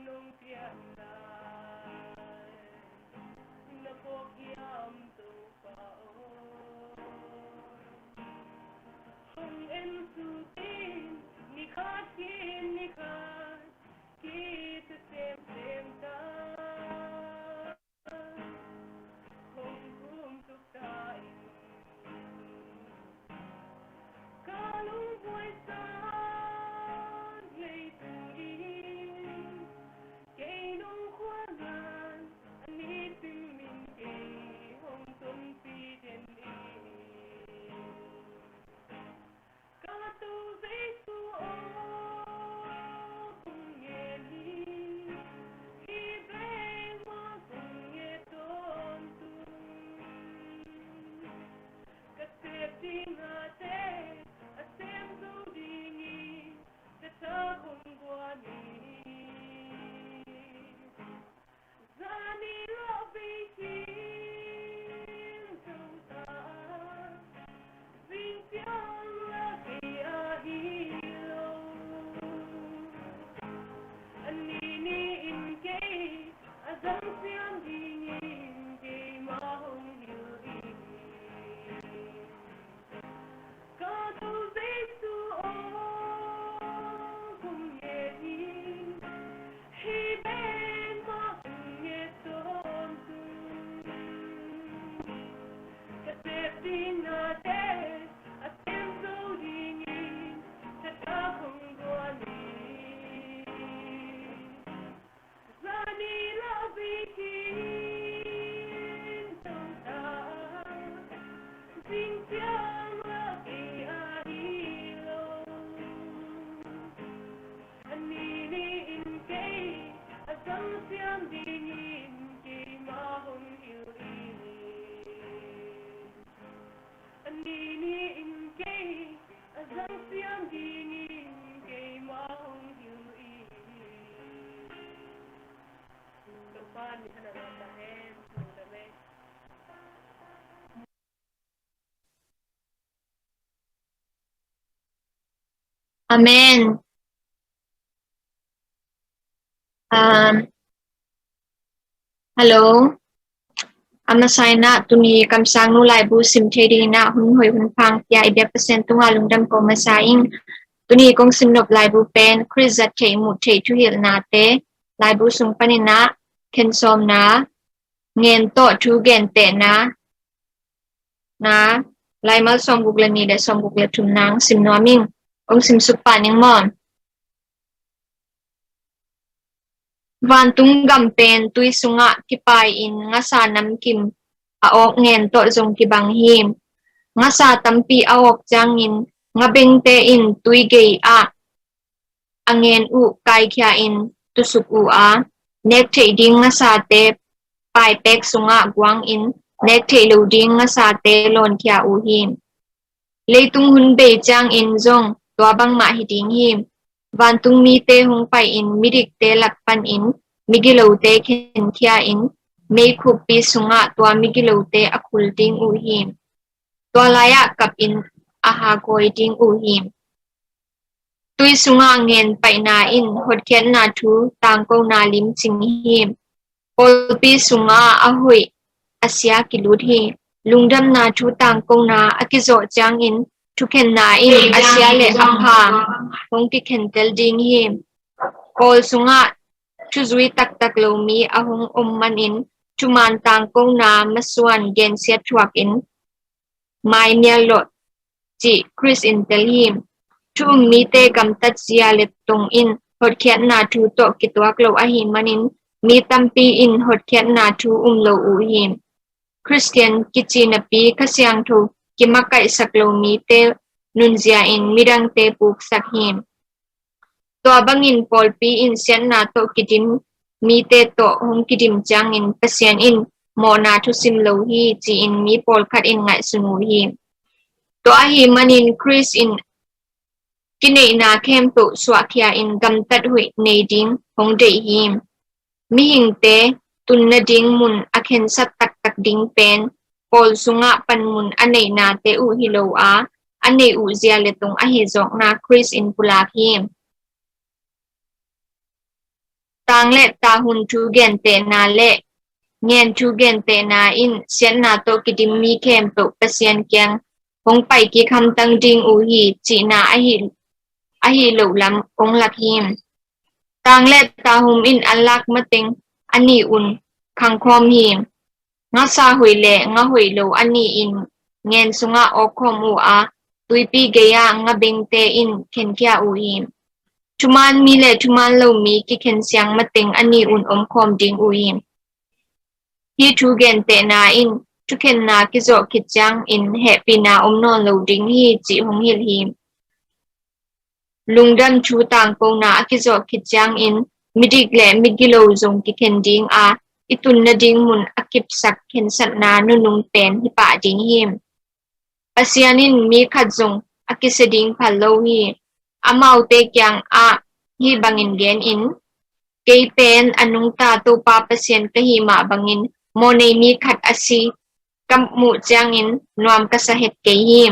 nong pian lai, na phawk hiam Topa aw? Hong en suk in, ni khat khin ni khat kisa semsem ta. Hong kumtuk ta in, ka lungbuai san leitung in, kei nong khual ngan a nisim in kei hong tonpih den in. Ka Topa Jesu aw, kong ngen hi, hih bek mah kong nget tawntung. Ka sep ding nate a sem zo dingin ka tha kong guan hi. Zani lah vei khin zong ta, zing ciang lah kei ahi lo. A ni ni in kei a zang siam dingin keimah hong hilh in. Ka Topa Jesu aw, kong ngen hi, hih bek mah kong nget tawntung. Ka sep ding nate a sem zo dingin ka tha kong guan hi. Zani lah vei khin zong ta, zing ciang lah kei ahi lo. A ni ni in kei a zang siam dingin keimah hong hilh in. A ni ni in kei a zang siam dingin keimah hong hilh in. Topa in mi hana lawng ta hen. Lungdam e. Amen. Um, hello. A masa in ah tuni kamsangnu laibu sim thei dingin ah hun hoih hun pha hong pia i biak Pasian tungah lungdam ko masa ing. Tuni kong simnop laibu pen Khrist zat theih muh theih thuhilhnate laibu sung panin ah khen sawmna, ngen tawh thu gentehna, na, laimal sawmguk le nih le sawmguk le thum nang sim nuam ing. Kong simsuk pah ning maw. Vantung gam pen tui sungah kipai-in ngasa namkim a awk ngen tawh zong kibang hi. Ngasa tampi a awk ciangin ngabengte in tui gei-ah a ngen uh kaikhia-in tusuk uh a, nek theih ding ngasate paipek sungah guangin nek theih lo ding ngasate lawnkhia uh hi. Leitung hun bei ciangin zong tua bangmah hi ding hi. Vantung mite hong pai-in midikte lak panin migilote khenkhia-in meikhuppi sungah tua migilote a khul ding uh hi. Tua lai-ah kapin a hakawi ding uh hi. Tui sungah ngen paihna in hotkhiatna thu tangkona limcing hi. Pawlpi sungah a hoih a sia kilut hi. Lungdamna thu tangkona a kizawh ciangin thukhenna in a sia le a pha hong kikhentel ding hi. Pawl sungah thuzui taktak lo mi a hong om manin thuman tangkona masuan gensiat thuakin mai nial lawh cih Khrist in tel hi. Thu um mite gamtat zia le tong in hotkhiatna thu tawh kituak lo ahih manin mi tampi in hotkhiatna thu um lo uh hi. Khristian kici napi Kha Siangtho kimakaihsak lo mite nunzia in midangte puksak hi. Tua bangin pawlpi in siatna tawh kidim mite tawh hong kidim ciangin Pasian in mawhna thusim lo hi ci-in mi pawlkhat in ngaihsun uh hi. Tua ahih manin Khrist in kineihna khempeuh suahkhia-in gamtat hoih nei ding hong deih hi. Mihingte tun nading mun a khensat taktak ding pen pawl sungah panmun a neihnate uh hi lo a, a neih uh zia le tong ahi zawkna Khrist in pulak hi. Tang le ta hun thu gentehna le ngen thu gentehna in siatna tawh kidim mi khempeuh Pasian kiang hong pai kik hamtang ding uh hi cihna ahi, ahi loh lam hong lak hi. Tang le ta hun in a lak mateng a nih un khangkhawm hi. Ngasa hoih le nga hoih lo a nih in ngen sungah awkkhawm uh a, tuipi gei-ah nga bengte in khenkhia uh hi. Thuman mi le thuman lo mi kikhen siang mateng a nih un omkhawm ding uh hi. Hih thu gentehna in thukhenna kizawh khit ciangin hehpihna om nawn lo ding hi cih hong hilh hi. Lungdam thu tangkona a kizawh khit ciangin midik le migilo zong kikhen ding a, i tun nading mun a kipsak khensatna nunung pen hi pah ding hi. Pasian in mi khat zong a kisia ding phal lo hi. Amaute kiangah hih bangin genin, kei pen a nungta Topa Pasian ka hih mah bangin mawhnei mi khat a si ka muh ciangin nuam ka sa het kei hi.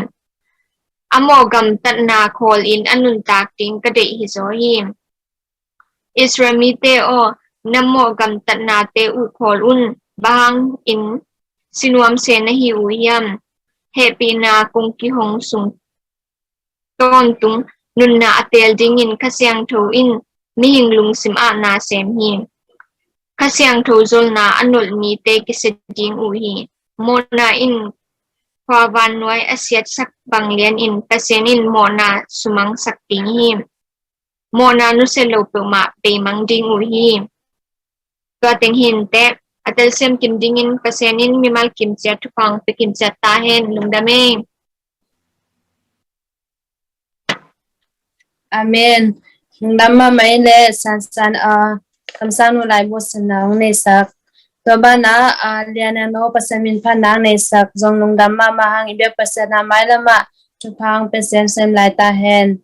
A mawh gamtatna khawlin a nuntak ding ka deih hizaw hi. Israel mite aw, na mawh gamtatnate uh khawl un. Bang hangin sinuam se na hi uh hiam? Hehpihna kong kihong sung tawntung nunna a teel dingin Kha Siangtho in mihing lungsim ah na sem hi. Kha Siangtho zolna a nolh mite kisia ding uh hi. Mawhna in khua vannuai a siatsak bang lianin Pasian in mawhna sumangsak ding hi. Mawhna nusia lo peuhmah beimang ding uh hi. Tua teng hi inteh, a telsiam kim dingin Pasian in mimal kim ciat thupha hong pia kim ciat ta hen. Lungdam ei. Amen. Lungdam mahmah ei le sansan, ah, kamsang nu laibu sanna hong neisak. Tua banah, ah, Lian Eno Pasian min phatna hong neisak zong lungdam mahmah hang, i biak Pasian a mailamah thupha hong pia semsem lai ta hen.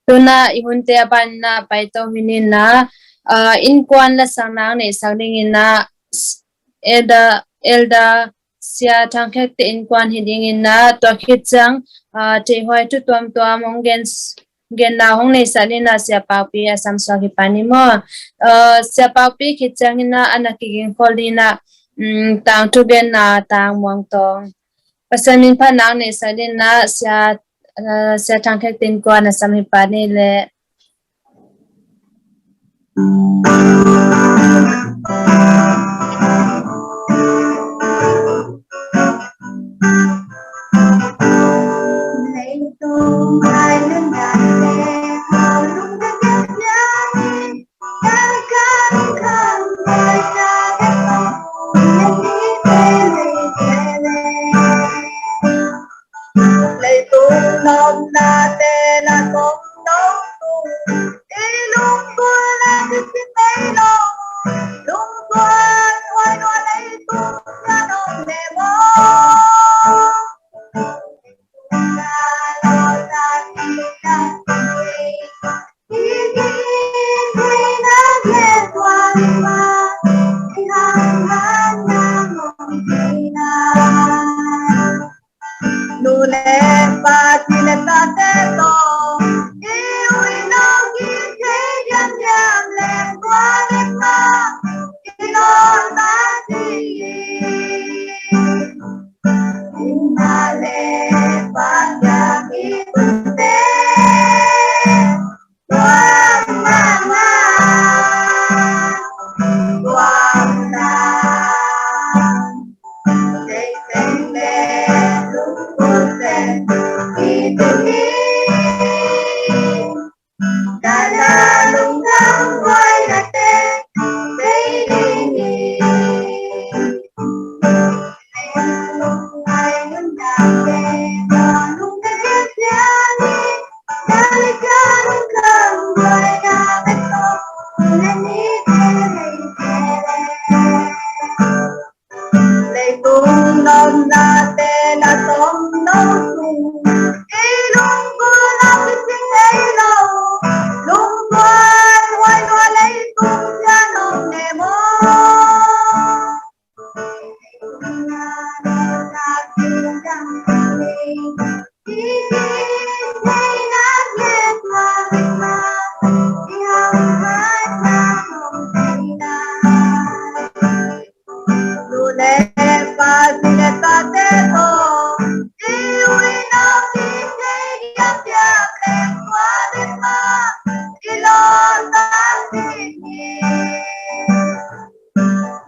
Tuna i hunte a banna paito hi ni na, ah, innkuan lasakna hong neisak dingin na, Elder, Elder Sia Thang Khek te innkuan hi dingin na, tua khit ciang, ah, theihhuai thu tuamtuam hong gen, genna hong neisak dingin na Sia Paupi a samsuak hi pah ni maw. Ah, Sia Paupi khit ciangin na, a na kigingkhol dingin na, um, tangthu genna Tang Muang Tawng. Pasian min phatna hong neisak dingin na Sia, ah, Sia Thang Khek te innkuan a sam hi pah ni le.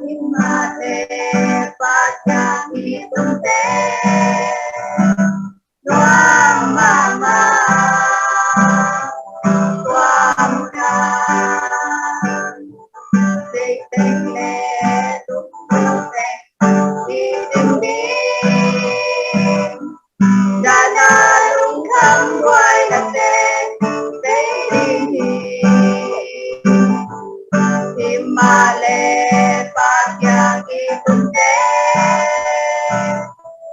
Himahleh Pathian i tungte nuam mahmah, tuam na. Tengteng le tungteng i dingding, dana lungkham buai na teng bei ding hi. Himahleh Pathian i tungte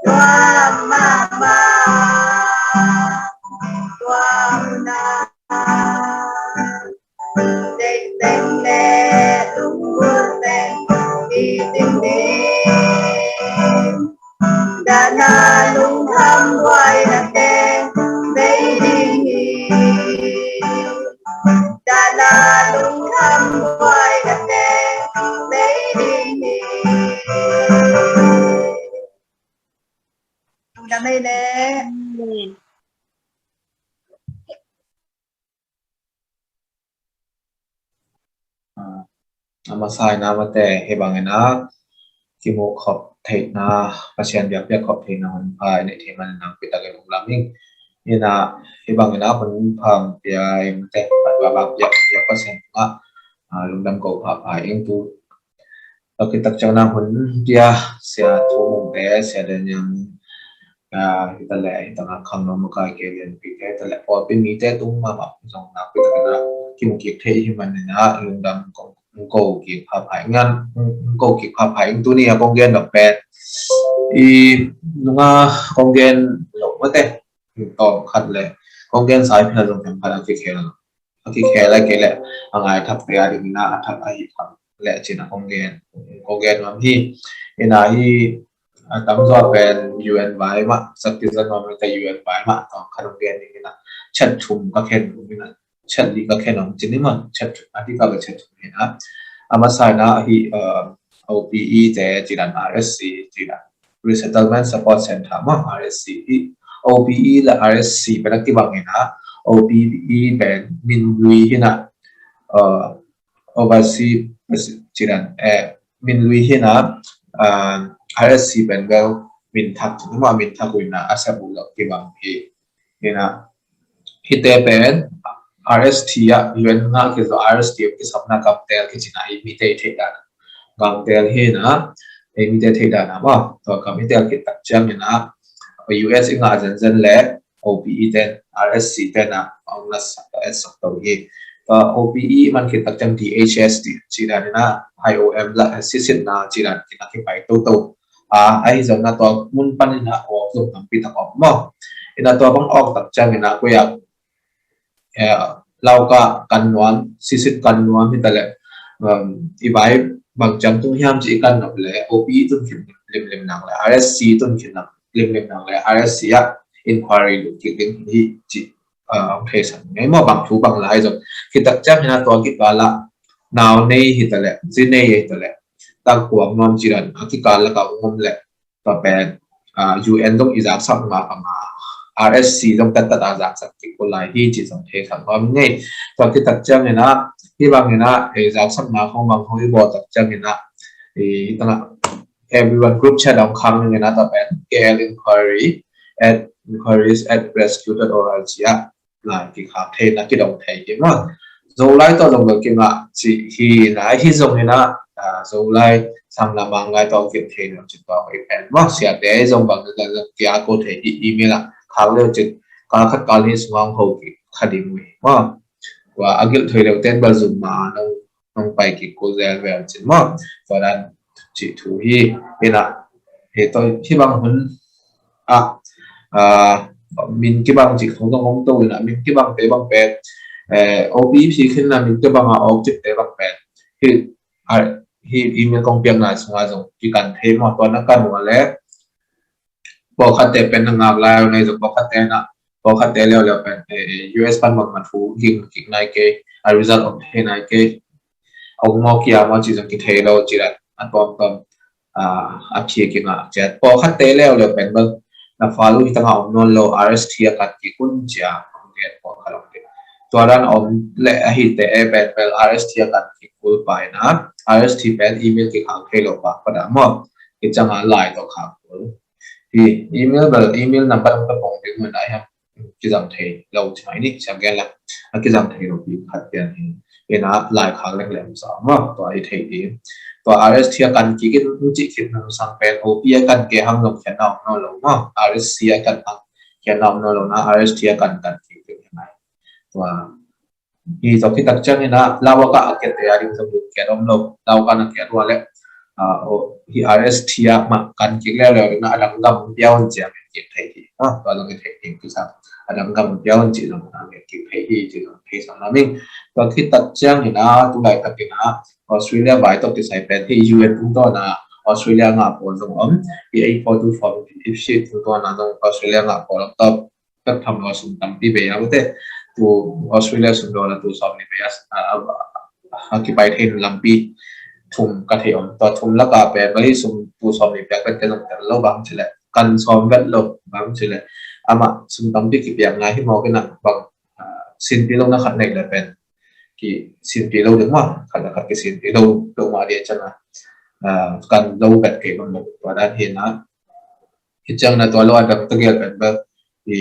nuam mahmah, tuam na. Tengteng le lunggulh teng i dingding, dana lungkham buai na teng bei ding hi. Dana lungkham buai na teng bei ding hi. Lungdam ei le. A masa in a, amaute hih bangin a kimu khop theihna, Pasian biakpiak khop theihna hun pha i neih theih manin nakpi takin lungdam ing. In a, hih bangin a hun pha pia i amaute, a tua bang biakpiak Pasian tungah lungdam ko pha pha ing. Tu a kitak ciang na hun pia Sia Thu Mung te, Sia Daniel Mung, a, hi ta leh, hi ta nga Khang Nong Makai, Ke Lian Pi te, hi ta leh pawlpi mite tung mahmah zong nakpi takin a kimu kik thei hi manin a lungdam kong ko kik pha pha ing. Ngan kong ko kik pha pha ing. Tuni a kong gen dok pen i nunga kong gen lo mate, tawm khat le kong gen sai pha zong themkhat a kikhel a kikhel a kei leh a ngai thak pia ding in a, a thak a hi thak leh cin a kong gen, kong gen nuam hi. In a, hi a tamzaw pen U N vai mah, sakizan nuam in ka U N vai mah tawm khat kong gen ding in a, chat thum ka khen nuam in a, chat li ka khen nuam cin i mah, chat thum a di ka, ka chat thum hi a. A masa in a hi, uh, O P E te ci dan, R S C ci dan, Resettlement Support Center mah, R S C hi. O P E le R S C pen a kibang in a, O P E pen min lui hi na, uh, overseas ci dan, eh, min lui hi na, uh, R S C pen bel min thak ci mah, min thak uh in a, a sep uh lo kibang hi. Hi na, hite pen R S T a, U N ngah kizo R S T a kisapna gamtel kici na, i mite i theih dan gamtel hi na, i mite theih dan a mah, tua gam i tel kik tak ciang in a, U S i ngah zenzen le O P E ten, R S C ten a ong na sak, et sak to hi. Tua O P E man kik tak ciang D H S ci dan in a, I O M la sisitna ci dan kik a kipai toto. A, ahi zong na tua mun pan in a awk zong tampi tak om maw. In a tua bang awk tak ciang in a koi a, eh, lau ka kan nuam, sisit kan nuam hi ta leh, um, i vai bang ciang tung hiam ci i kan nop leh, O P E tun khin limlim nang leh, R S C tun khin limlim nang leh, R S C a inquiry lut kik ding hi ci, uh, ong theisak ngei maw, bang thu bang lai zong. Kitak ciang in a tua kikal a nau nei hi ta leh, zi nei hi ta leh, tak kuang nuam ci dan a kikal a ka ung om leh, tua pen, ah, U N zong i zaksak ma panga, R S C zong taktak a zaksak kik ko lai hi ci zong theisak nuam ngei. Tua kitak ciang in a, hi bang in a, eh, zaksakna khong bang khong i bawl tak ciang in a, eh, tanga, everyone group chat ong khang in a, tua pen K L inquiry at inquiries at rescue dot org a lai kikhak thei na, kidong thei hi maw. Zolai tawh zong bel kingah ci hi na, hi zong in a, ah, Zolai sang lam a ngai tawh kik thei na ci tua hoih pen maw. Siate zong bang zong kia ko thei hi, email a khak leu cin kal khat kal ni sungah ong ho kik kha ding uh hi maw. Tua a gilh thoi leu ten bel zum ma nong nong pai kik ko zel vel cin maw. Tua dan cih thu hi. Hi na, hi tawh, hi bang hun a, ah, min kibang cih thu zong om to in a, min kibang te bang pen, eh, O P E khin na min kibang a awk cih te bang pen, hi, ah, hi email kong piakna sungah zong kikan thei maw. Tua na kan uh a leh, pawlkhatte pen na ngak lai uh nei zong, pawlkhatte na, pawlkhatte leuleu pen, eh, eh, U S pan bangmah thu ging kik nai kei, a result om thei nai kei, a ung maw kia maw ci zong kithei lo ci dan, a tuamtuam, ah, a phia kingah ciat. Pawlkhatte leuleu pen bel na file uh hi tangah om nawn lo, R S T a kan kik un cia, ong gen pawlkhat ong gen. tua dan om le ahi te e pen pel R S T a kan kik kul pa ina, R S T pen email kikhang thei lo pa pa da maw. Kicang a lai tawh khang kul. Hi email bel email number ka pong ding mun ai ham. Kizang thei lo ci mai ni, siang gen la. A kizang thei lo pi khat pian hi. Ina lai khang leng lem sa maw. Tua i thei ding. Tua R S T a kan kik in ci kik nang sang pen O P a kan ke ham lo khian na om no lo maw. R S T a kan ham khian na om no lo na R S T a kan kan kik in hi mai. Tua hi zok hi tak ciang ina lau a ka a kiat te a ding zong kiat om lo. Lau ka na kiat ua le. Hi R S T a mah kan kik leu leu ina a dang gam piau in ciang kik thei hi. Tua zong i thei hi kisa. A dang gam piau in ci zong a kik thei hi ci zong thei sang na ming. Tua hi tak ciang ina tu lai tak ina Australia vai tok kisai pen hi U N tungtawn a Australia ngah pawl zong om. Hi eight four two form sheet tungtawn a zong Australia ngah pawl om tok. Tat tham lo sum tampi bei a mate. Tu Australia sum lo na tu sawm ni bei a, a, a, a kipai thei lampi thum ka thei om. Tua thum laka pen bang hi sum tu sawm ni pek vet ka zong tel lo bang ci le. Kan sawm vet lo bang ci le. Amah sum tampi kipiak ngai hi mawk ina bang, ah, sinpi lo na khat nei le pen. Ki sinpi lo ding ma, khat le khat ki sinpi lo, lo ma dia ciang a. Ah, kan lo vet kei bang lo. Tua dan hi na. Hi ciang na tua lo a dang ta gel vet bang. I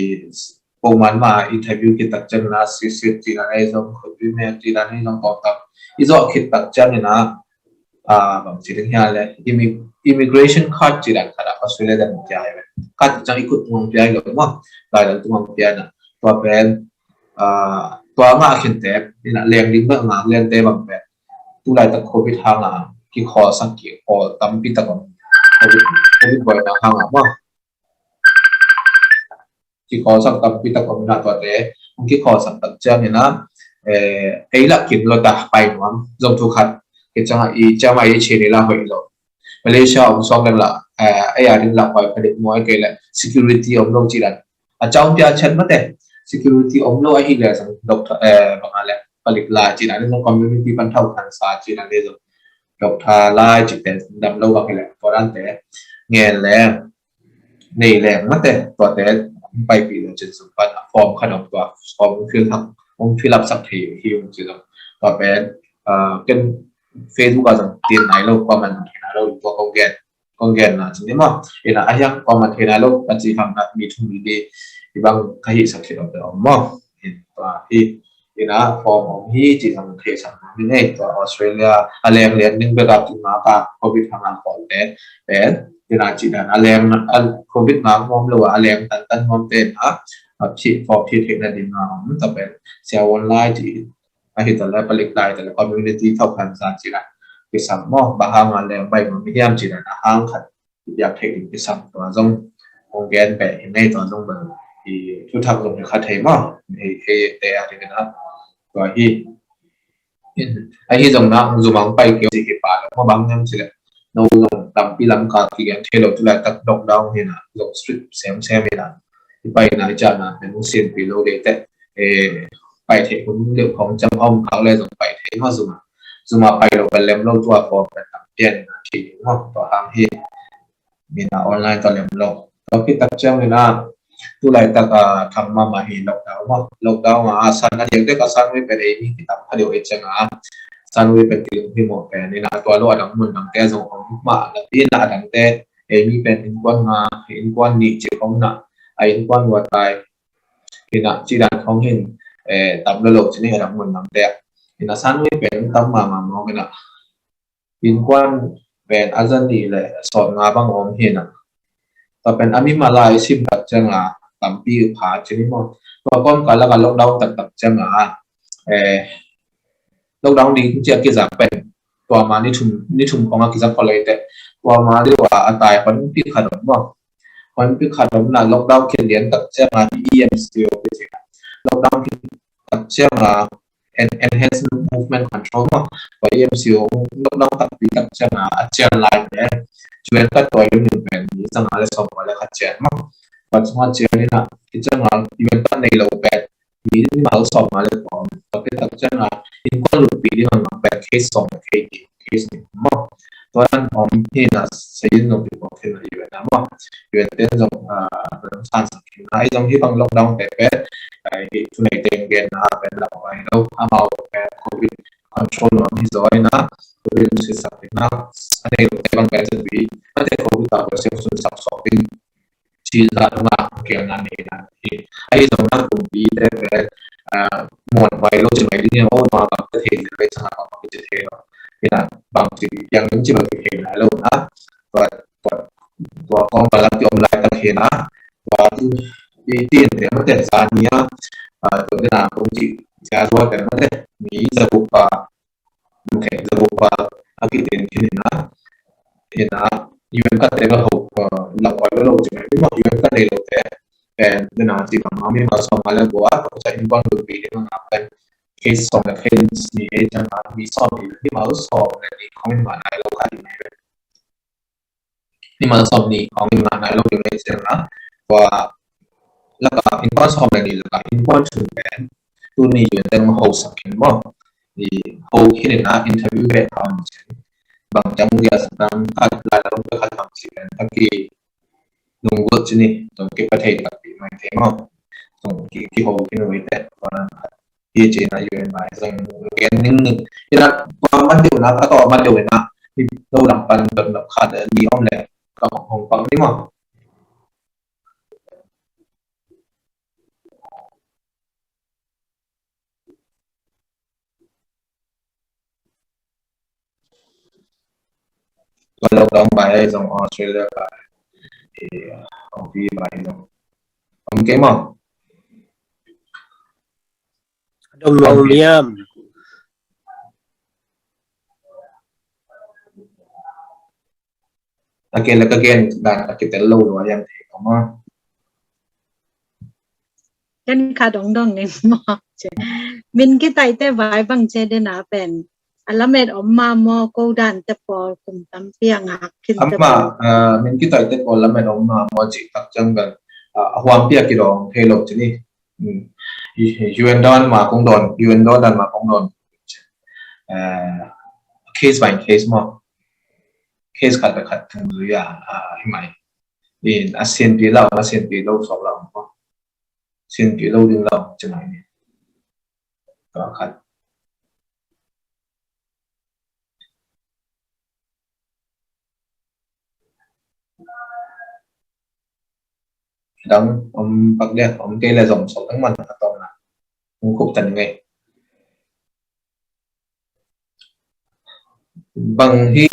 pawlman ma interview kitak ciang na sisit ci dan ei zong khutbi mek ci dan ei zong kawm tak i zawh khit tak ciang ina, ah, bang ci ding hian le immi-, immigration card ci dan khat a Australia dan kia hi ve. Card ciang i khut tung pia hi lo maw. Lai dan tung pia na. Tua pen, ah, tua ngah khin te ina leng ding bang ngah lian te bang pen. Tu lai tak covid hang a kikhawl sak kikhawl tampi tak om. Covid, covid boina hang a maw. Kikhawlsak tampi tak om ina tuate hong kikhawlsak tak ciang ina, eh, ei lah kim lo ta pai nuam zong thu khat. Kei ciang a i ciang a i chin i la hoih lo. Malaysia om sawm leng lah, eh, ei a ding lah hoih pha dik maw, ei kei leh security om lo ci dan. A ciang pia chan mate security om lo ahi leh zong doctor, eh, bang a leh palik lai ci dan zong community pan thau khan sa ci dan zong doctor lai ci ten dam lo bang hi leh tua dan te ngen leh nei leng mate tuate paipih lo cin sung pan a form khat om tua form hong fill hak, hong fill up sak thei hi ung ci lo. Tua pen, ah, ken Facebook a zong tin nai lo, comment thei nai lo, tua kong gen, kong gen na cin ni maw. Ina a hiang comment thei nai lo ka ci hang na mi thum mi li i bang ka hi sak thei lo te om maw. Tua hi ina form om hi ci zong thei sak na mi nei tua Australia a leng lian ding bek a tu nga ka covid hang a khawl te pen ina ci dan a leng a covid nga ngawm lo a leng tan tan ngawm te na a phi form phi theihna ding a om ta pen sia online ci a hi ta le palik lai ta le community thau khan sa ci dan kisam maw ba hang a leng bai ngawm hiam ci dan a hang khat i biak theih ding kisam tua zong hong gen peh hi nei tua zong bang i thu thak zong hi kha thei maw. Hei, hei te a ding ina tua hi. Ahi zong na hong zumang pai keu si hi pa lo maw bang nem ci le. No zong tampi lam ka kigen thei lo tu lai tak lockdown hi na zong strict sem sem hi na. I pai na i ciah na pen hong sinpi lo dei te. Eh, pai thei hong deuh hong cam hong kau le zong pai thei maw zuma. Zuma pai lo ka lem lo tua form ka tam pian na thi maw tua hang hi. Mina online ta lem lo. Tua khit tak ciang ina tu lai tak a thang mama hi lockdown maw. Lockdown a san a diak dek a san wei pen ei mi kitam kha deuh ei ciang a san wei pen kilung hi maw pen ina tua lo a dang mun dang te zong om mah na pi na a dang te ei mi pen innkuan nga innkuan nih ci khong na a innkuan ua tai ina ci dan khong hin, eh, tam lo lo ci ni a dang mun dang te ina san wei pen tam mama maw ina innkuan pen a za nih le sawm nga bang om hi na. Tua pen a mi malai sim tak ciang a tampi pha ci ni maw. Tua kawm ka lak a lockdown tak tak ciang a, eh, lockdown ding ciah kizak pen tua ma ni thum, ni thum kong a kizak kholei te tua ma deuh a a tai hon pi khat om maw. Hon pi khat om na lockdown khin lian tak ciang a hi E M C O pi ci na. Lockdown khin tak ciang a en-, enhanced movement control maw. Tua E M C O lockdown takpi tak ciang a a cian lai pen. Cuan ka tua yun yun pen ni sang a le sawm a le khat cian maw. Tua ciang a cian ni na ki ciang a yun ka nei lo pen. Mi, mi mal sawm a le pawm. Tua pen tak ciang a innkuan lutpi ding a ngam pen case sawm a case, case ni maw. Tua dan om hi na, sayin zong kipuak khin na U N a maw. U N ten zong, ah, zong sansak khin na. Ahi zong hih bang lockdown te pen, ah, hih thunei teng genna pen lamvai lo. Amau pen covid control nuam hi zaw hi na. Covid sisak hi na. A nei lo te bang pen zatui. A te covid ta pen sisak sawk in. Ci za na kiang na nei na hi. Ahi zong na kumpi te pen, ah, muan vai lo ci mai ding, oh, ma bang te thei le, vai sa bang te thei lo. Hi na, bang ci yang ding ci bang te thei na lo na. Tua, tua, tua kong palak ti om lai tak hi na. Tua i tin te ma te sa ni a. Ah, tua te na kong ci, cia zua te ma te. Mi za bu pa. Mukhen za bu pa a kitin khin hi na. Hi na, U N card te bel ho, ah, lau oi lo ci mai. Bel U N card nei lo te. Pen, hi na, ci bang ma mimal sawm nga le gua, tua ca in bang dun pi ding a nga pen. Case sawm le case ni he cang a, mi sawm ni, mimal sawm le ni khong in ma nai lo kha ding hi. Mimal sawm ni khong in ma nai lo ding hi ciang a. Tua, laka in bang sawm le ni laka in bang thum pen. Tuni U N te ma ho sak khin maw. I ho khin hi na interview ve tham cin. Bang cang dia sa tang khat lai la bang khat tham ci pen. Taki nung got ci ni, tong ki pathei tak pi mai te maw. Tong ki, ki ho khin ve te. Tua nan khat. Hi ci na U N vai zong gen ning ning. Hi na tua man deuh na, a tua man deuh na. Hi lo lam pan dot dot khat ni om le. Ka hong hong pang ni maw. Tua lockdown bai zong Australia bai, eh, Aussie bai zong. Om kei maw? Dong lo liam. A ke la ka gen dan a kitel lo lo a yang thei ko maw. Ken kha dong dong ning maw. Min kitai te vai bang ci ding a pen. A lamet om ma maw, ko dan te pawl kum tampi a ngak khin te pawl. Ama, ah, min kitai te pawl lamet om ma maw ci tak ciang bel, ah, a huam pia kidong thei lo ci ni. Hmm. U N dan ma kong don, U N dan ma kong don. Ah, case by case maw. Case khat le khat thum zui a, ah, hi mai. In a sin pi lau, a sin pi lo sok lau maw. Sin pi lo ding lau ci mai ni. Tua khat. Dang om bak dia, om kei le zom sok dang man a tawm na. Hong khup tan ngei. Bang hi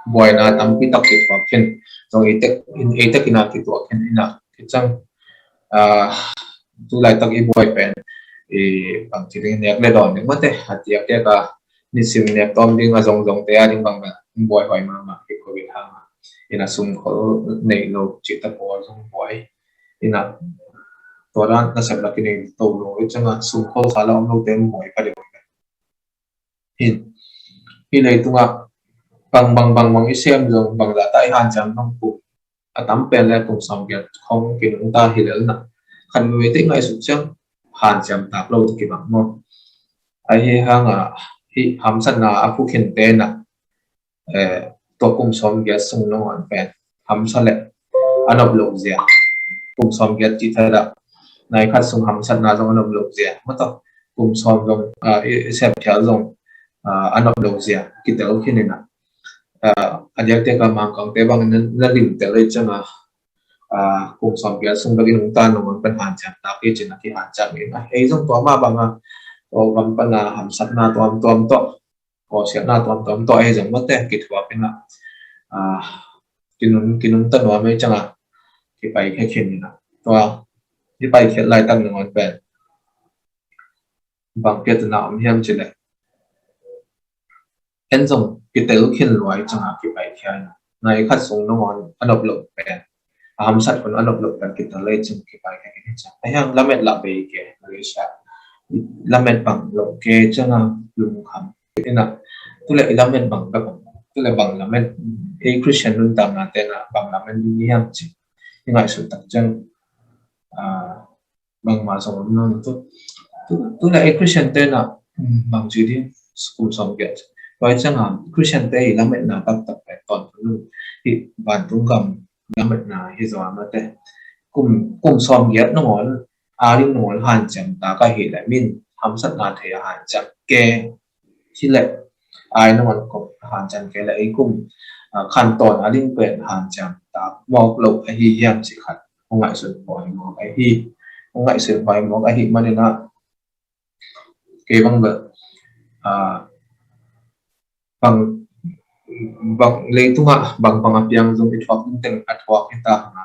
buaina tampi tak kituak khin. Zong eitek, in eitek ina kituak khin ina kicang. Ah, tu laitak i buai pen i bang ci ding nek le dawn ding mate. A tiak tiak a nisim nek tawm ding a zong zong te a ding bang bang buai huai mahmah hi covid hang a. Ina sumkhol nei lo ci ta pawl zong buai. Ina tua dan nasep lak i nei to lo i cang a sumkhol sa la om lo te buai ka ding. Hi, hi leitungah bang, bang, bang, bang i sem zong bang zah ta i hanciam bang kum a tam pen le kum sawm giat khong kinungta hi lel na. Khat vei te i ngaihsut ciang hanciam tak lo te kibang maw. Ahi hangah hih hamsatna a phu khin te na, eh, tua kum sawm giat sung nangawn pen hamsa le a nop lo zia. Kum sawm giat cih thadah nai khat sung hamsatna zong a nop lo zia. Mataw kum sawm zong, ah, i, i sep thial zong, ah, a nop lo zia. Kitel khin ina. Ah, a diakdiak a Mangkangte bang na, na limtel i cianga, ah, kum sawm giat sung bek i nungta nangawn pen hanciam tak i cina kihanciam ina. Ei zong tua mah banga tua gam pana hamsatna tuamtuam tawh kawsiatna tuamtuam tawh ahi zong mate kithuak ina, ah, kinung, kinungta nuam ei canga kipai khia khin ina. Tua kipai khiat laitak nangawn pen bang piatna om hiam cileh en zong kitel khin lua ei canga kipai khia ina. Nai khat sung nangawn a nop loh pen a hamsat khun a nop loh pen kitel ei cing kipai khia khin ei cang. Ahi hang lamet lah bei ke Malaysia. Lamet bang loh ke canga lungkham ina, tule i lamet bang ka bang, tule bang lamet, ei Christian nuntakna tena bang lamet ding hiam ci i ngaihsut tak ciang, ah, bangma zong om nawn tu, tu, tule ei Christian tena, mm, bang ci ding kum sawm giat Tua hi ciangin Christian te i lametna taktak pen tawntung hi, vantung gam lametna hi zaw a mate. Kum, kum sawmgiat nangawn a ding nangawn hanciam ta ka hi le min hamsatna thei a hanciam ke hi le ai nangawn kop hanciam ke le ei kum, ah, khantawn a ding pen hanciam ta mawk lo ahi hiam ci khat hong ngaihsun huai mawk ahi, hong ngaihsun huai mawk ahi manin ah kei bang bel, ah, bang, bang leitungah bang bang a piang zong i thuak ding teng a thuak hi ta hang a,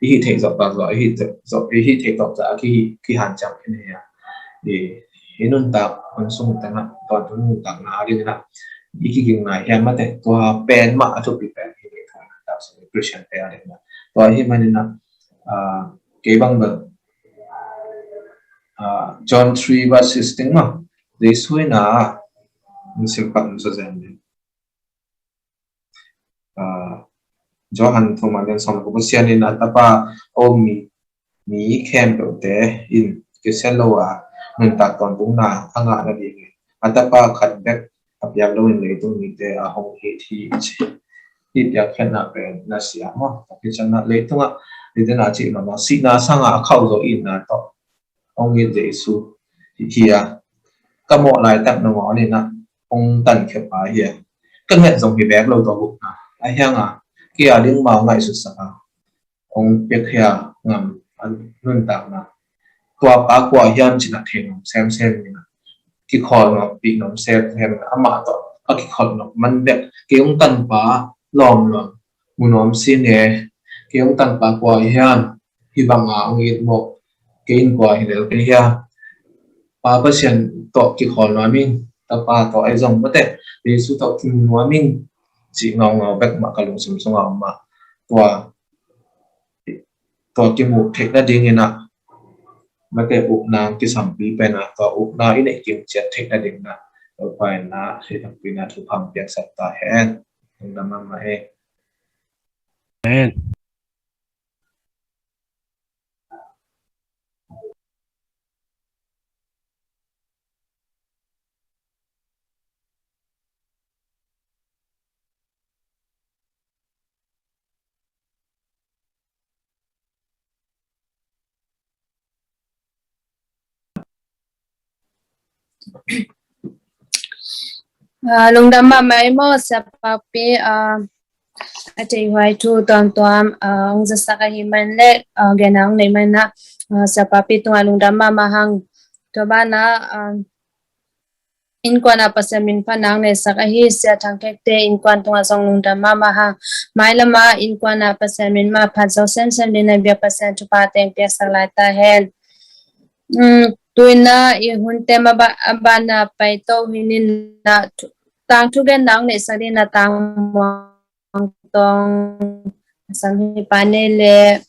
i hih theih zawh tak zawh, i hih theih zawh, i hih theih tawp zah a ki, kihanciam khin hi a, i, i nuntak hun sung tengah tawntung nuntakna a dingin ah i kiging nai hiam mate, tua pen mah a thupi pen hi leitungah nuntak sung Christian te a dingin ah. Tua hi manin ah, ah, kei bang bel, ah, John three verse sixteen mah, Jesu in ah, in sim pak in sa zen ding. Ah, Johan thum a lian sawm le guk, Pasian in a tapa a um mi, mi khempeuhte in kisia lo a nuntak tawntungna a ngah nadingin a tapa khat bek a piak loin leitung mite a hong it hi, ci. Hih piakkhiatna pen na sia maw? Tua hi ciangin ah leitungah, leitungah cih lo maw, sihna sangah a khauh zo itna tawh hong it Jesu hi a, ka mawh laitak nangawn in ah hong tankhia pa hi a, ka nget zong hi bek lo tua gupna a hi hang a, kei a ding mah hong ngaihsutsak a, hong piakhia ngam a nuntakna. Tua pa kua hiam cih na thei nuam semsem in ah, kikholhnuam pih nuam semsem in ah, amah tawh a kikholhnuam man bek, kei hong tanpa lawmlawm mu nuam si nge, kei hong tanpa kua hiam, hih bang a hong it mawk, kei in kua hi lel kei hiam? Pa Pasian tawh kikholhnuam ing, tapa tawh ahi zong mate, Jesu tawh kimu nuam ing, cih ngaungau bek mah ka lungsim sungah om a, tua, tua kimuh theih nadingin ah mate, upna kisampi pen ah, tua upna i neih kim ciat theih nadingin ah Topa in ah hih takpi in ah thupha piaksak ta hen. Lungdam mahmah e. Amen. Ah, lungdam mahmah ei maw, Sia Pakpi, ah, a theihhuai thu tuamtuam, ah, hong zasak ahih man leh, ah, genna hong neih man ah, ah, Sia Pakpi tungah lungdam mahmah hang. Tua banah, ah, innkuan ah Pasian min phatna hong neihsak ahi Sia Thang Thekte innkuan tungah zong lungdam mahmah hang. Mailam ah innkuan ah Pasian min mah phat zo semsem dingin biak Pasian thupha teng piaksak lai ta hen. Um, tu in ah i hunte mah ba-, a banah paito hi in ah, tangthu genna hong neihsak dingin ah Tang Muang Tong a sam hi pa nei leh.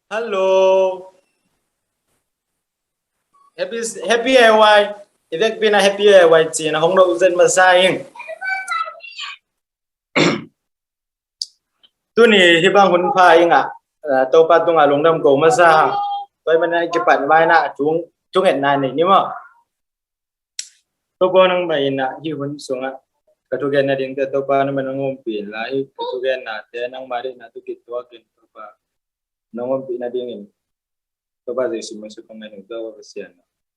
Hello. Happy, happy A Y. I vekpi in ah happy A Y ci-in ah hong lo zen masa ing. Tuni hih bang hun pha ing ah, eh, Topa tungah lungdam ko masa hang. Tua ahih manin ah i kipat ma-in ah thu, thungetna nei ni maw. Topa nangmah in ah hih hun sungah ka thugen nadingte Topa nangmah nong ompih in la, hih ka thugennate nangmah deihna tawh kituakin Topa nong ompih nadingin Topa Jesu min suang kong ngen hi, Topa Pasian.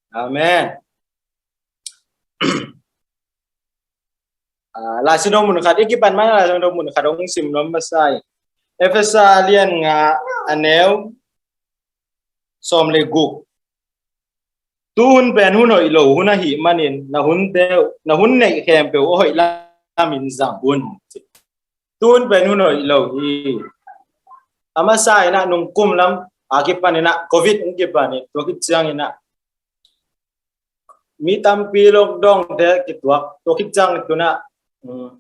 Amen. Ah, Lai Siangtho mun khat, i kipan ma-in Lai Siangtho mun khat hong sim nuam masa ing. Efesa a lian nga, a neu sawm le guk. Tu hun pen hun hoih lo hun ahih manin na hunte, na hun neih khempeuh a hoih lamin zang un. Tu hun pen hun hoih lo hi. A masa in ah nung kum lam a kipan in ah Covid hong kipan in, tua khit ciangin ah mi tampi lockdown te kituak, tua khit ciang tu in ah, um,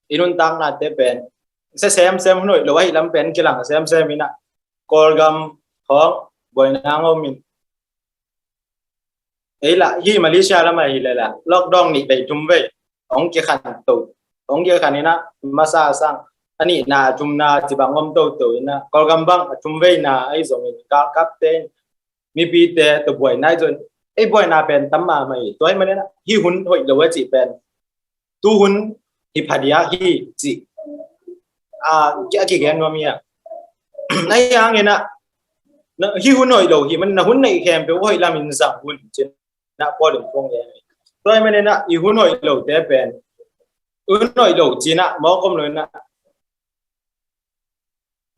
i nuntaknate pen sia semsem, hun hoih lo ahih lam pen kilang semsem in ah, Kawlgam khawng buaina hong om in, Ei lah, hih Malaysia lamah hi leh lah, lockdown nih vei thum vei hong kikhan to, hong kikhan inah, masa sang a nihna, a thumna ci bang om toto inah, Kawlgam bang a thum veina ahi zongin galkapte in mipite tawh buaina ahi zongin, ei buaina pen tam mahmah hi. Tua ahih manin ah hih hun hoih lo a cih pen tu hun hi phadiak hi cih a, a kigen nuam hi a. Ahi hangin ah, na, hih hun hoih lo hi man, na hun neih khempeuh hoih lamin zang un ci-in ah Paul in phung gen hi. Tua ahih manin ah i hun hoih lote pen, hun hoih lo ci-in ah mawk om lo inah,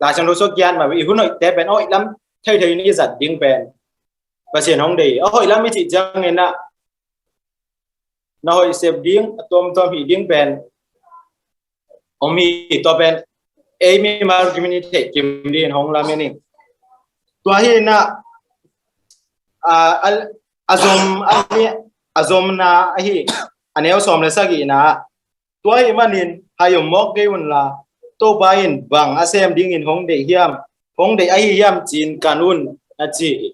Lai Siangtho sung kiat mah bek, i hun hoihte pen a hoih lam theithei in i zat ding pen Pasian hong deih hi. A hoih lam i cih ciangin ah, na hoih sep ding, a tuamtuam hih ding pen om hi. Tua pen ei mimal kim in i theih kim dingin hong lamen ing. Tua hi inah, a, a, a zom, a, a zomna ahi, a neu sawm le sagihna ah, tua ahih manin hai om mawk kei unla, Topa in bang a sem dingin hong deih hiam, hong deih ahi hiam ci-in kan un, a ci hi.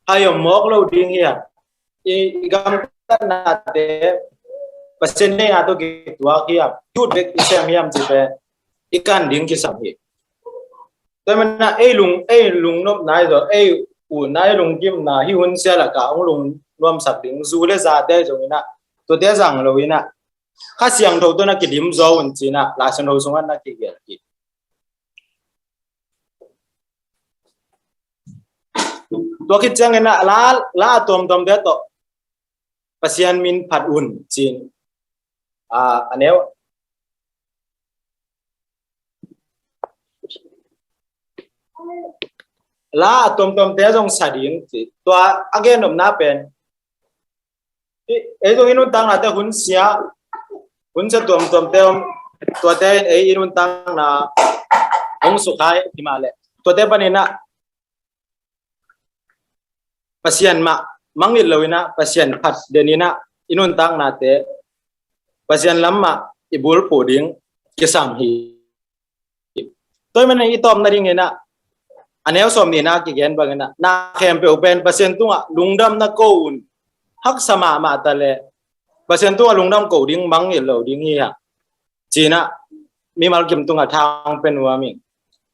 Hai om mawk lo ding hi a, i, i gamtatnate Pasian deihna tawh kituak hiam, youth bek i sem hiam cih pen i kan ding kisam hi. Tua ahih manin ah ei lung, ei lungnopna ahi zong, ei utna, ei lungkimna, hih hun sia lakah hong lungnuamsak ding zu le zate ahi zongin ah, tuate zang lo inah, Kha Siangtho tawh na kidim zaw un ci-in ah Lai Siangtho sungah na kigelh hi. Tua khit ciangin ah la, la a tuamtuamte tawh Pasian min phat un ci-in, a, a neu, la a tuamtuamte zong sa ding ci. Tua a gennopna pen, ei, ei zong i nuntaknate hun sia, hun sia tuamtuamte om, tuate in ei i nuntakna hong sukha hi mah leh, tuate panin ah Pasian mah mangngilh lo inah, Pasian phat den inah, i nuntaknate Pasian lam mah i bulphuh ding kisam hi. Tua ahih manin i tawpna dingin ah, a neu sawm nihna kigen bangin ah, na khempeuh pen Pasian tungah lungdamna ko un. Haksa mahmah ta leh Pasian tungah lungdam ko ding mangngilh lo ding hi hang ci-in ah mimal kim tungah thang pia nuam ing.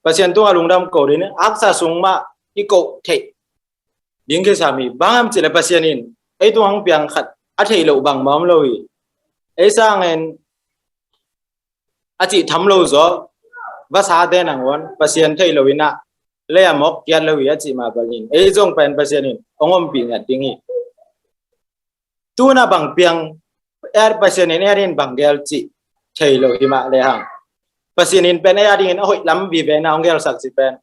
Pasian tungah lungdam ko ding, haksa sung mah i koh theih ding kisam hi. Bang hang hiam cih leh Pasian in ei tungah hong piang khat a theih loh bangmah om lo hi. Ei sangin a cih tham lo zaw, vasate nangawn Pasian theih lo inah, lei ah mawk kiat lo hi a cih mah bangin ei zong pen Pasian in hong ompih ngiat ding hi. Tu-in ah bang piang, ei, Pasian in ei adingin bang gel cih thei lo hi mah lehang, Pasian in pen ei adingin a hoih lam vive inah hong gelsak cih pen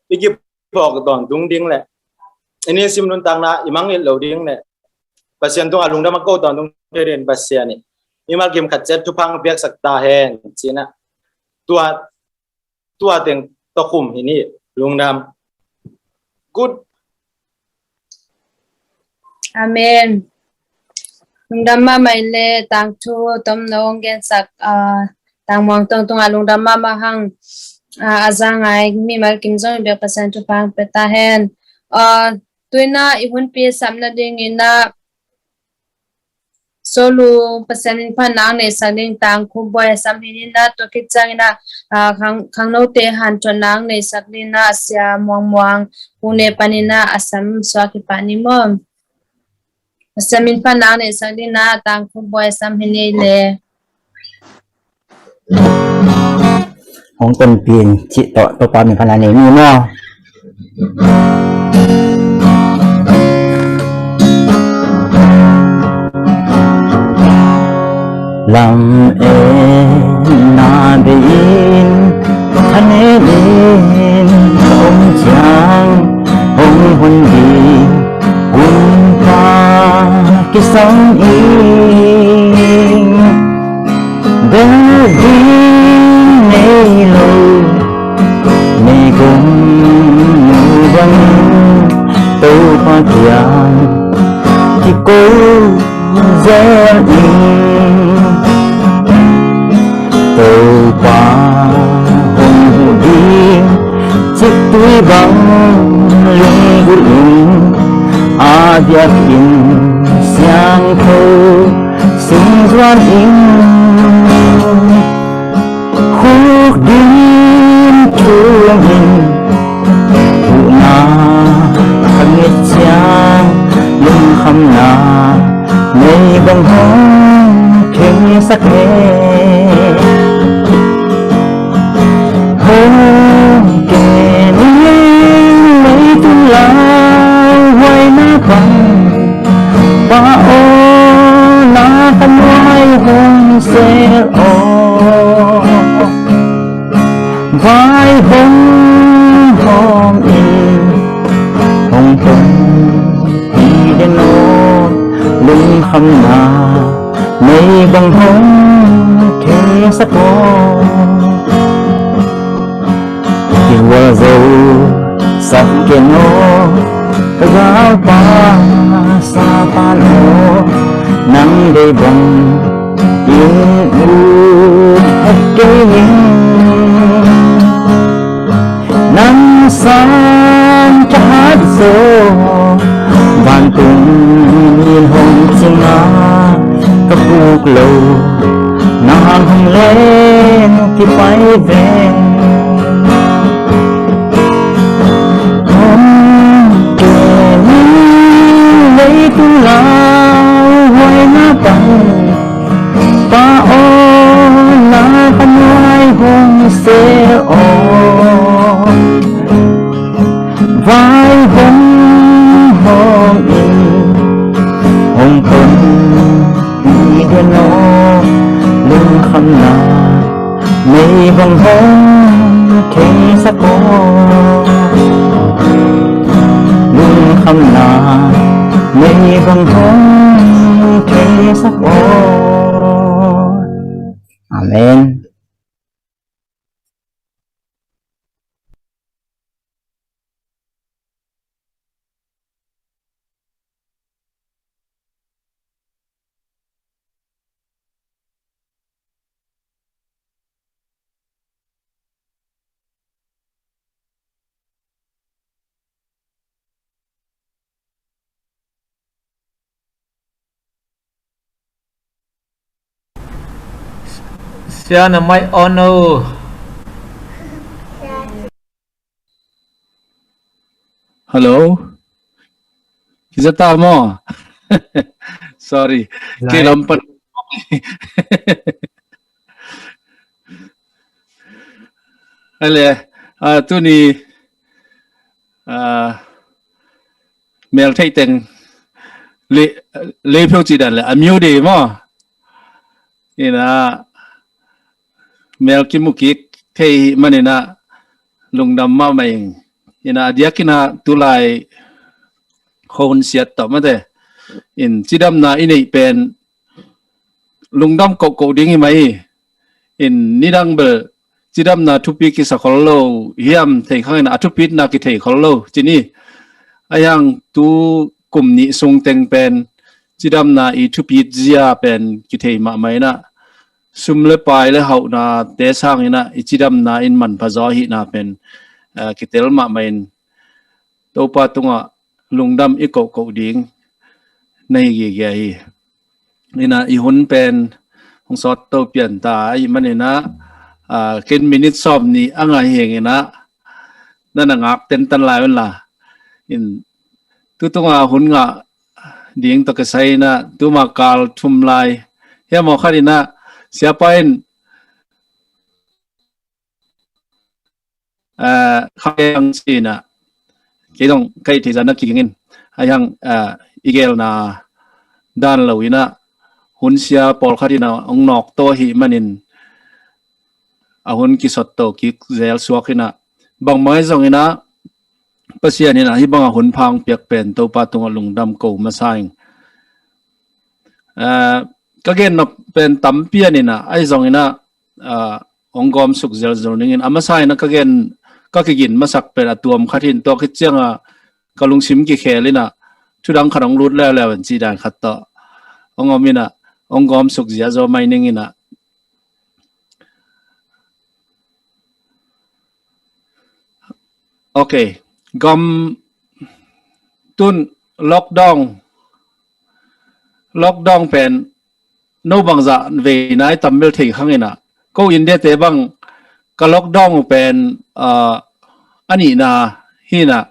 i kiphawk tawntung ding leh, i nisim nuntakna i mangngilh lo ding leh, Pasian tungah lungdam a ko tawntung thei dingin Pasian in mimal kim khat ciat thupha hong piaksak ta hen ci-in ah, tua, tua teng tawh khum hi ni. Lungdam. Good. Amen. Lungdam mahmah leh, tangthu tomno hong gensak, ah, Tang Muang Tong tungah lungdam mahmah hang, ah, a za ngai mimal kim zong bek Pasian thupha hong pia ta hen. Ah, tu-in ah i hunpi sapna dingin ah, Solu, Pasian in phatna hong neihsak ding, Tang Khup Buai a sam hi ni. Na tua khit ciangin ah, ah, khang, khangnote hanthawnna hong neihsak ding na, Sia Muang Muang, Pu Ne panin ah a sam suak hi pah ni maw. Pasian in phatna hong neihsak ding na, Tang Khup Buai a sam hi ni leh. Hong tonpih in cih tawh Topa min phatna nei ni maw. Lam-enna bei-in thanemin ka om ciang, hong hon ding hun ka kisam ing. Bel ding nei lo, meigong nu bangin Topa kiang kiko zel ing. Topa hong huh ding ciktui bang lunggulh in, a A diakin siangtho sung zuan in, khuk ding thu in, huhna a nget ciang lungkhamna nei bang hong thengsak e. Hong ken ning leitung lauhuaina pan, Pa aw, na ka nuai hong sel aw. Vai hong hawm in, hong pom hi den aw, lungkhamna nei bang hong thengsak aw. Kihual zo sak ken aw, ka galpa Satan aw, nang deih bang in ut het kei ning. Nang sang thahat zaw, vantung in hong cing a, ka puk lo nang hong len kipai ve. Hong ken ning leitung lauhuaina pan, Pa aw, na ka nuai hong sel aw. Vai hong hawm in, hong pom hi den aw, lungkhamna nei bang hong thengsak aw. Lungkhamna nei bang hong thengsak aw. Amen. Sia na mic on o. Hello. Kizata mo. Sorry. Kei lam pan. Ale, ah, tuni, ah, mel theih teng le, le pheu ci dan le, a miu de mo. Ina, mel kimu kik thei hi manina, lungdam mahmah ing. Ina, a diakina tulai khon siat tawh mate. In cidamna i neih pen lungdam kohkoh ding hi mai. In nidang bel cidamna thupi kisa khol lo hiam thei khangin a thupitna kithei khol lo. Cini a hiang tu kum nih sung teng pen cidamna i thupit zia pen kithei mahmah ina, sum le pai le hauhna te sangina i cidamna in manpha zaw hihna pen, eh, kitel mahmah in Topa tungah lungdam i kohkoh ding na hi gigia hi. Ina i hun pen hong sawt to pian ta ahi manina, ah, ken minit sawm nih a ngah hi hengina, na na ngak tentan lai unla. In tutunga hun ngah ding tawh kisai ina tuma kal thum lai hiam aw khat ina siapa in ah, kha kei ang sina kei dong kai thei zan na kigingin a hiang, ah, i gelna dan lo ina hun sia pawlkhat ina hong nawk to ahi manin a hun kisot to kik zel suak ina bangmai zong ina Pasian ina hi banga hun phang piak pen Topa tungah lungdam ko masa ing. Ah, ka gen nop pen tampi an ina ahi zong ina, ah, hong gawm suk zelzel ningin a masa ina ka gen ka kigin masak pen a tuam khat hin tua khit cianga ka lungsim kikhel ina thudang khat hong lut leuleu an ci dan khat tawh hong om ina hong gawm suk ziazaw mai ning ina. Ok. Gam tun lockdown, lockdown pen no bangzah veina i tam bel thei khang inah, ko India te bang ka lockdown uh pen, ah, a nihna hi inah,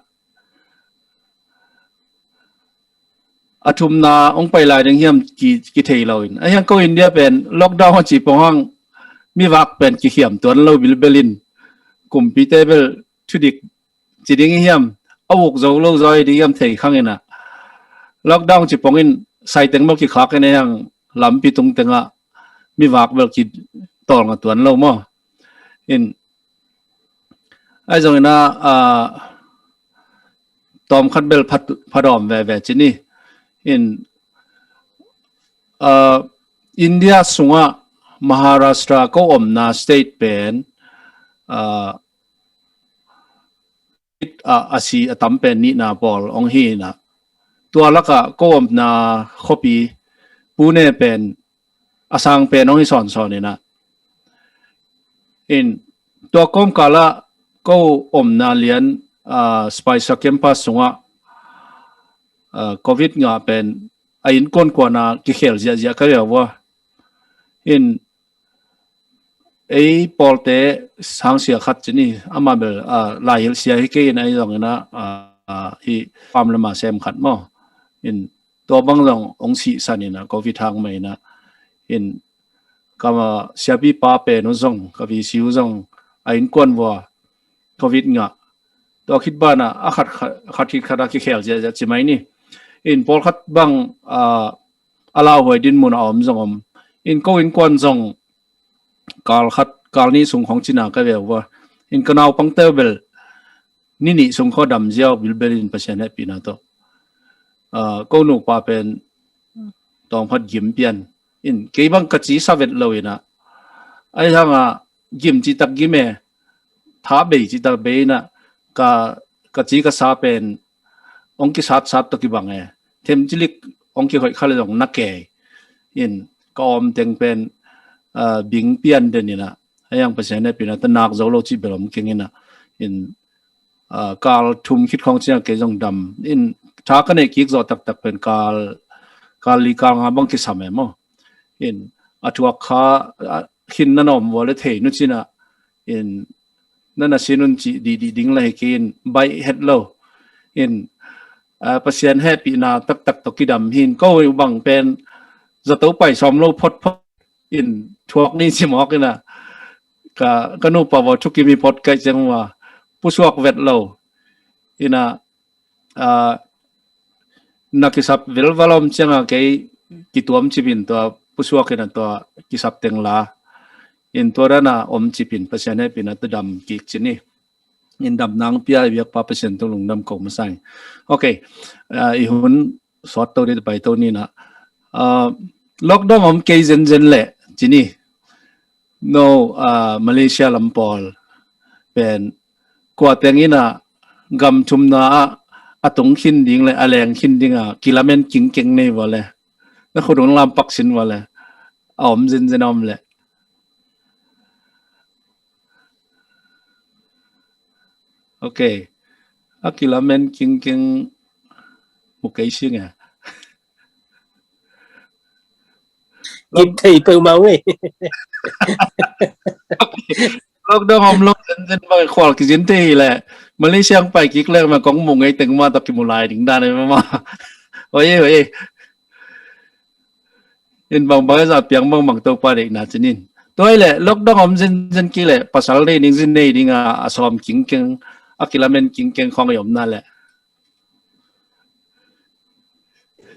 a thumna hong pai lai ding hiam ki, ki thei lo in. A hiang ko India pen lockdown a ci pong hang mi vak pen kikhiam tuan lo bilbel in, kumpite bel thudik ci ding hiam, a uk zo lo zaw ding hiam thei khang inah, lockdown ci pong in saiteng maw kikhak in a hiang lampi tung tengah mi vak bel ki tawlnga tuan lo maw. In ai zong inah, ah, tawm khat bel phat, phat awm veve ci ni. In, ah, India sungah Maharashtra ko omna state pen, ah, a, a si a tam pen nihna pawl hong hi inah, tua lakah ko omna khuapi Pune pen a sang pen hong hi sawnsawn inah. In tua kawmkalah ko omna lian, ah, Spicer campus sungah, ah, covid ngah pen a innkuan kuana kikhel ziahziah ka veu vua. In ei pawlte sangsia khat ci ni, amah bel, ah, laihilh sia hi kei in, ai zong inah, ah, ah, hi farm lama sem khat maw. In tua bang zong hong sihsan inah, covid hang mah inah. In ka siapipa pen uh zong, ka V C uh zong a innkuan vua covid ngah. Tua khit banah a khat, khat, khat khit khat a kikhel ziahziah ci mai ni. In pawlkhat bang, ah, a lauhuai dinmun a om zong om. In ko innkuan zong kal khat, kal nih sung khong cina ka veu vua. In ka naupangte uh bel ni nih sung khaw dam ziau bilbel in Pasian hehpihna tawh, ah, ko nupa pen tawngphat gim pian. In kei bang ka ci sa vet lo inah, ai hanga gim citak gim e, tha bei citak bei inah, ka, ka ci ka sa pen hong kisatsat tawh kibang e, themcilik hong kihoih kha le zong na kei. In ka om teng pen, ah, bing pian den inah, a hiang Pasian hehpihna tawh nak zo lo cih bel om keng inah. In, ah, kal thum khit khong ciang kei zong dam in, tha ka neih kik zawh taktak pen kal, kal li kal nga bang kisam e maw. In a thuak kha, ah, khin na nawm vua le thei nu cinah, in na na sin un cih dihdih ding la hi kei in, baih het lo. In, ah, Pasian hehpihna taktak tawh kidam hi in, ko uh bang pen zato pai sawm lo photphot in thuak ni ci mawk inah, ka, ka nupa vua thukim hi phot kaih ciang vua pusuak vet lo inah, ah, na kisap velval om cianga kei kituam cipin tua pusuak inah tua kisap teng la. In tua dana om cipin Pasian hehpihna tawh dam kik ci ni. In dam nang pia i biakpa Pasian tung lungdam ko masa ing. Ok, ah, i hun sawt to ni, pai to ni inah. Ah, lockdown om kei zenzen le ci ni. No, ah, Malaysia lam pawl pen kua teng inah gam thumna ah a tung khin ding le a leng khin dinga kilamen kingkeng nei vua le, na khut hong lampak sin vua le, a om zenzen a om le. Ok. A kilamen kingkeng mu kei sing e. Kip thei peuhmah uh e. Lockdown om lo zenzen bang khual kizin thei le. Malaysia ang pai kik leng ma kong mu ngei teng ma tawh kimu lai ding dan e ma. Oi, oi. In bangbang a za piang bangbang Topa deihna cinin. Tua hi leh lockdown om zenzen kei leh pasal nei ding, zi nei ding a, a sawm kingkeng, a kilamen kingkeng khawng i omna leh.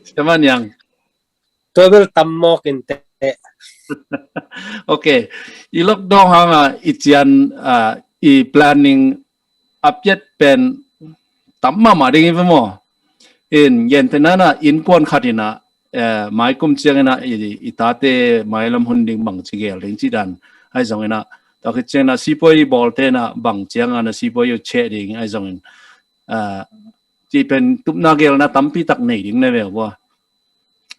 Sia Maniang. Tua bel tam mawk in teh. Ok. I lockdown hanga i cian, ah, i planning a piat pen tam mahmah ding hi ve maw? In gentehna-in ah innkuan khat in ah, eh, maikum ciangin ah i, i tate mailam hun ding bangci gel ding cih dan ahi zongin ah, tua khit ciangin ah sipuai bawlte in ah bang ciangin ah sipuai uh cheh ding ahi zongin, ah, cih pen tupna gelna tampi tak nei ding na ve uh a.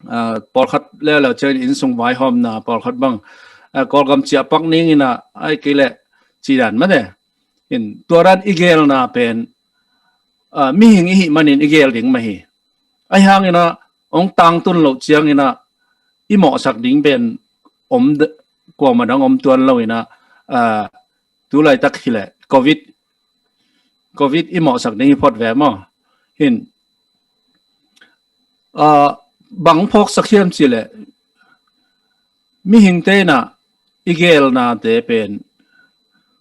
Ah, pawlkhat leuleu ciangin innsung vaihawmna, pawlkhat bang, ah, Kawlgam ciah pak ning in ah, ahih kei leh cih dan mah te. In tua dan i gelna pen, ah, mihing i hih manin i gel ding mah hi. Ahi hangin ah hong tangtun loh ciangin ah i mawhsak ding pen om de-, kuamah dang om tuan lo in ah, aa, tu laitak hileh covid, covid i mawhsak ding hi phot ve maw? Hin, aa, bang phawksak hiam cihleh mihingte in ah i gelnate pen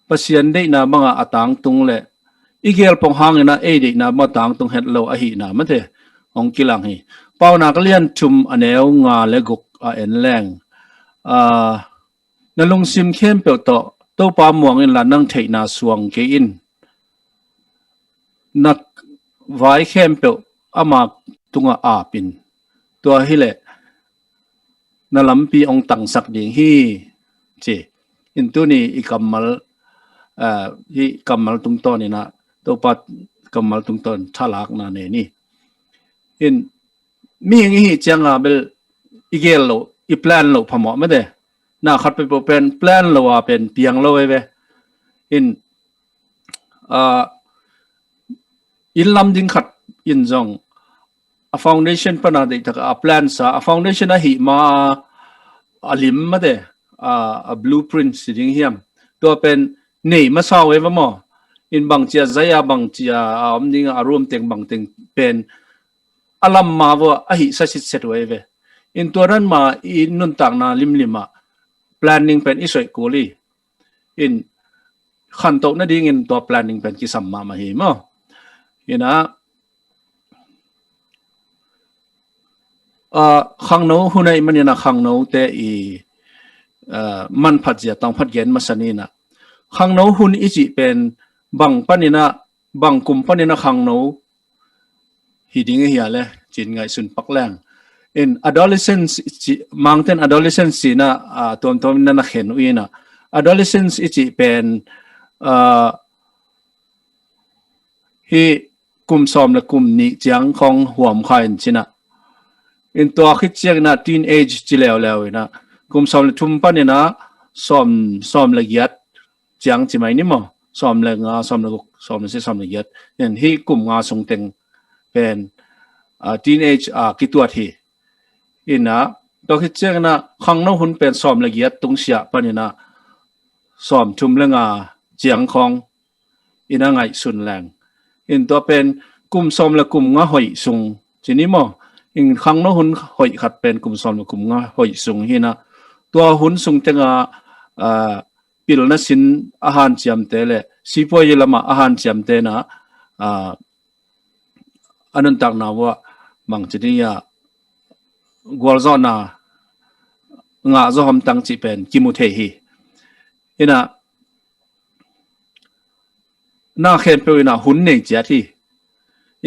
Pasian deihna bangah a tangtung le i gel pong hangin ah ei deihna bangah tangtung het lo ahihna mate hong kilang hi. Paunak lian thum a neu nga le guk a en leng, aa, na lungsim khempeuh tawh Topa muang inla nang theihna suang kei in. Na vai khempeuh ama tungah ap in. Tua hileh na lampi hong tangsak ding hi, ci. In tuni i kammal, aa, i kammal tungtawn in ah, Topa kammal tungtawn thalakna nei ni. In mihing i hih cianga bel i gel lo, i plan lo phamawh mate. Na khat peuhpeuh pen plan lo a pen piang lo ei ve. In, aa, inn lam ding khat in zong a foundation pana deihtak a plan sa, a foundation ahih ma a lim mate, a, a blueprint si ding hiam, tua pen nei masa uh ei ve maw? In bangci a zai a, bangci a a om ding a, a room teng bang teng pen a lam ma vua a hih sa sitset uh ei ve. In tua dan ma i nuntakna limlim ah planning pen i soih kul hi. In khantoh nadingin tua planning pen kisam mahmah hi maw? In ah, aa, khangno hun ahih manin ah khangnote i, aa, manphat zia tawngphat gen masa ni in ah, khangno hun i cih pen bang panin ah, bang kum panin ah khangno hi ding ahia le, ci-in ngaihsun pak leng. In adolescence i cih, Mangten adolescence ci-in ah, aa, tuamtuam in ah na khen uh in ah, adolescence i cih pen, aa, hih kum sawm le kum nih ciang khawng huam kha in ci-in ah. In tua khit ciangin ah teenage ci leuleu in ah, kum sawm le thum panin ah sawm, sawm le giat ciang ci mai ni maw? Sawm le nga, sawm le guk, sawm le sia, sawm le giat. In hih kum nga sung teng pen, aa, teenage a kituat hi. In ah, tua khit ciangin ah khangno hun pen sawm le giat tungsiah panin ah sawm thum le nga ciang khawng in ah ngaihsun leng. In tua pen kum sawm le kum nga hoih sung ci ni maw? In khangno hun hoih khat pen kum sawm le kum nga hoih sung hi in ah, tua hun sung tengah, aa, pilna sin a hanciamte le sipuai lamah a hanciamte in ah, aa, a nuntakna uah bangci ding a gualzawhna ngah zaw hamtang cih pen kimu thei hi. In ah, na khempeuh in ah hun nei ciat hi.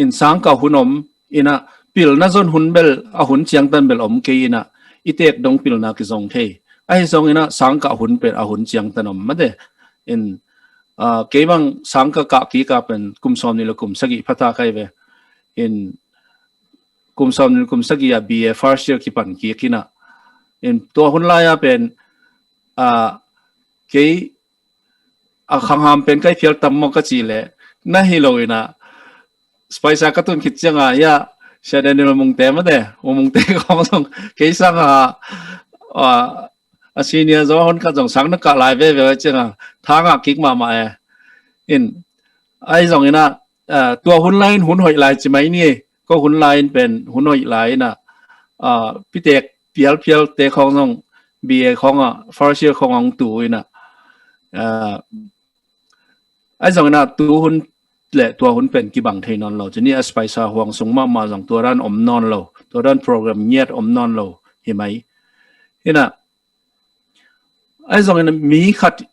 In sangkah hun om, in ah pilna zon hun bel, a hun ciangtan bel om kei in ah, i teek dong pilna kizong thei. Ahi zongin ah sangkah hun pen a hun ciangtan om mate. In, aa, kei bang sangkah kah kik a pen kum sawm nih le kum sagih pha ta ka hi ve. In kum sawm nih le kum sagih a B A first year kipan kik in ah, in tua hun lai a pen, aa, kei a khangham pen ka hi phial tam maw ka cih leh, na hi lo in ah, Spicer ka tun khit ciangin ah, ya, Sia Daniel Mungte mate, U Mungte khawng zong kei sangin ah, aa, a senior zaw hun khat zong sang na kah lai veve ciangin ah, tha ngah kik mahmah e. In, ahi zongin ah, aa, tua hun lai in hun hoih lai ci mai ni, ko hun lai in pen hun hoih lai in ah, aa, pitek pialpialte khawng zong B A khawng ah, first year khawng ah hong tu in ah, aa, ahi zongin ah tu hun le tua hun pen kibang thei nawn lo. Ci ni a Spicer huang sung mahmah zong tua dan om nawn lo. Tua dan program ngiat om nawn lo hi mai. In ah, ahi zongin ah mi khat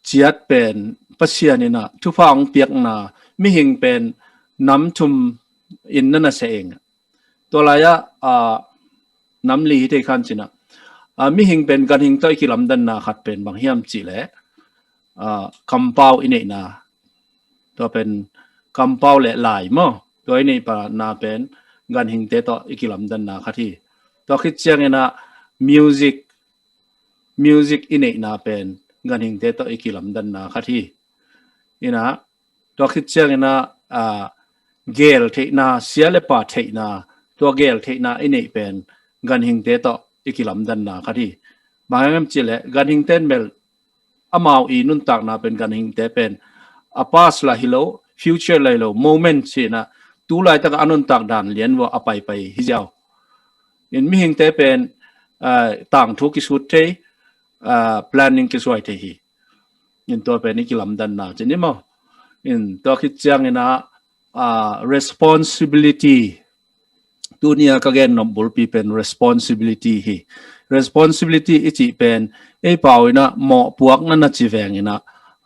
ciat pen Pasian in ah thupha hong piakna, mihing pen nam thum in na na seh ing. Tua lai ah, aa, nam li hi thei khan ci-in ah, aa, mihing pen ganhing tawh i kilamdanna khat pen bang hiam cih leh, aa, kampau i neihna, tua pen kampau le lai maw, tua i neihna pen ganhingte tawh i kilamdanna khat hi. Tua khit ciangin ah music, music i neihna pen ganhingte tawh i kilamdanna khat hi. In ah, tua khit ciangin ah, aa, gel theihna, sia le pa theihna, tua gel theihna i neih pen ganhingte tawh i kilamdanna khat hi. Bang hang hiam cih leh ganhingte in bel amau i nuntakna pen ganhingte pen a past la hi lo, future la hi lo, moment ci-in ah tu laitak a nuntak dan lian vua a paipai hi ziau. In mihingte pen, ah, tangthu kisut thei, ah, planning kisuai thei hi. In tua pen i kilamdanna ci ni maw. In tua khit ciangin ah, ah, responsibility, tuni a ka gen nop bulpi pen responsibility hi. Responsibility i cih pen ei pau in ah mawhpuakna na ci veng in ah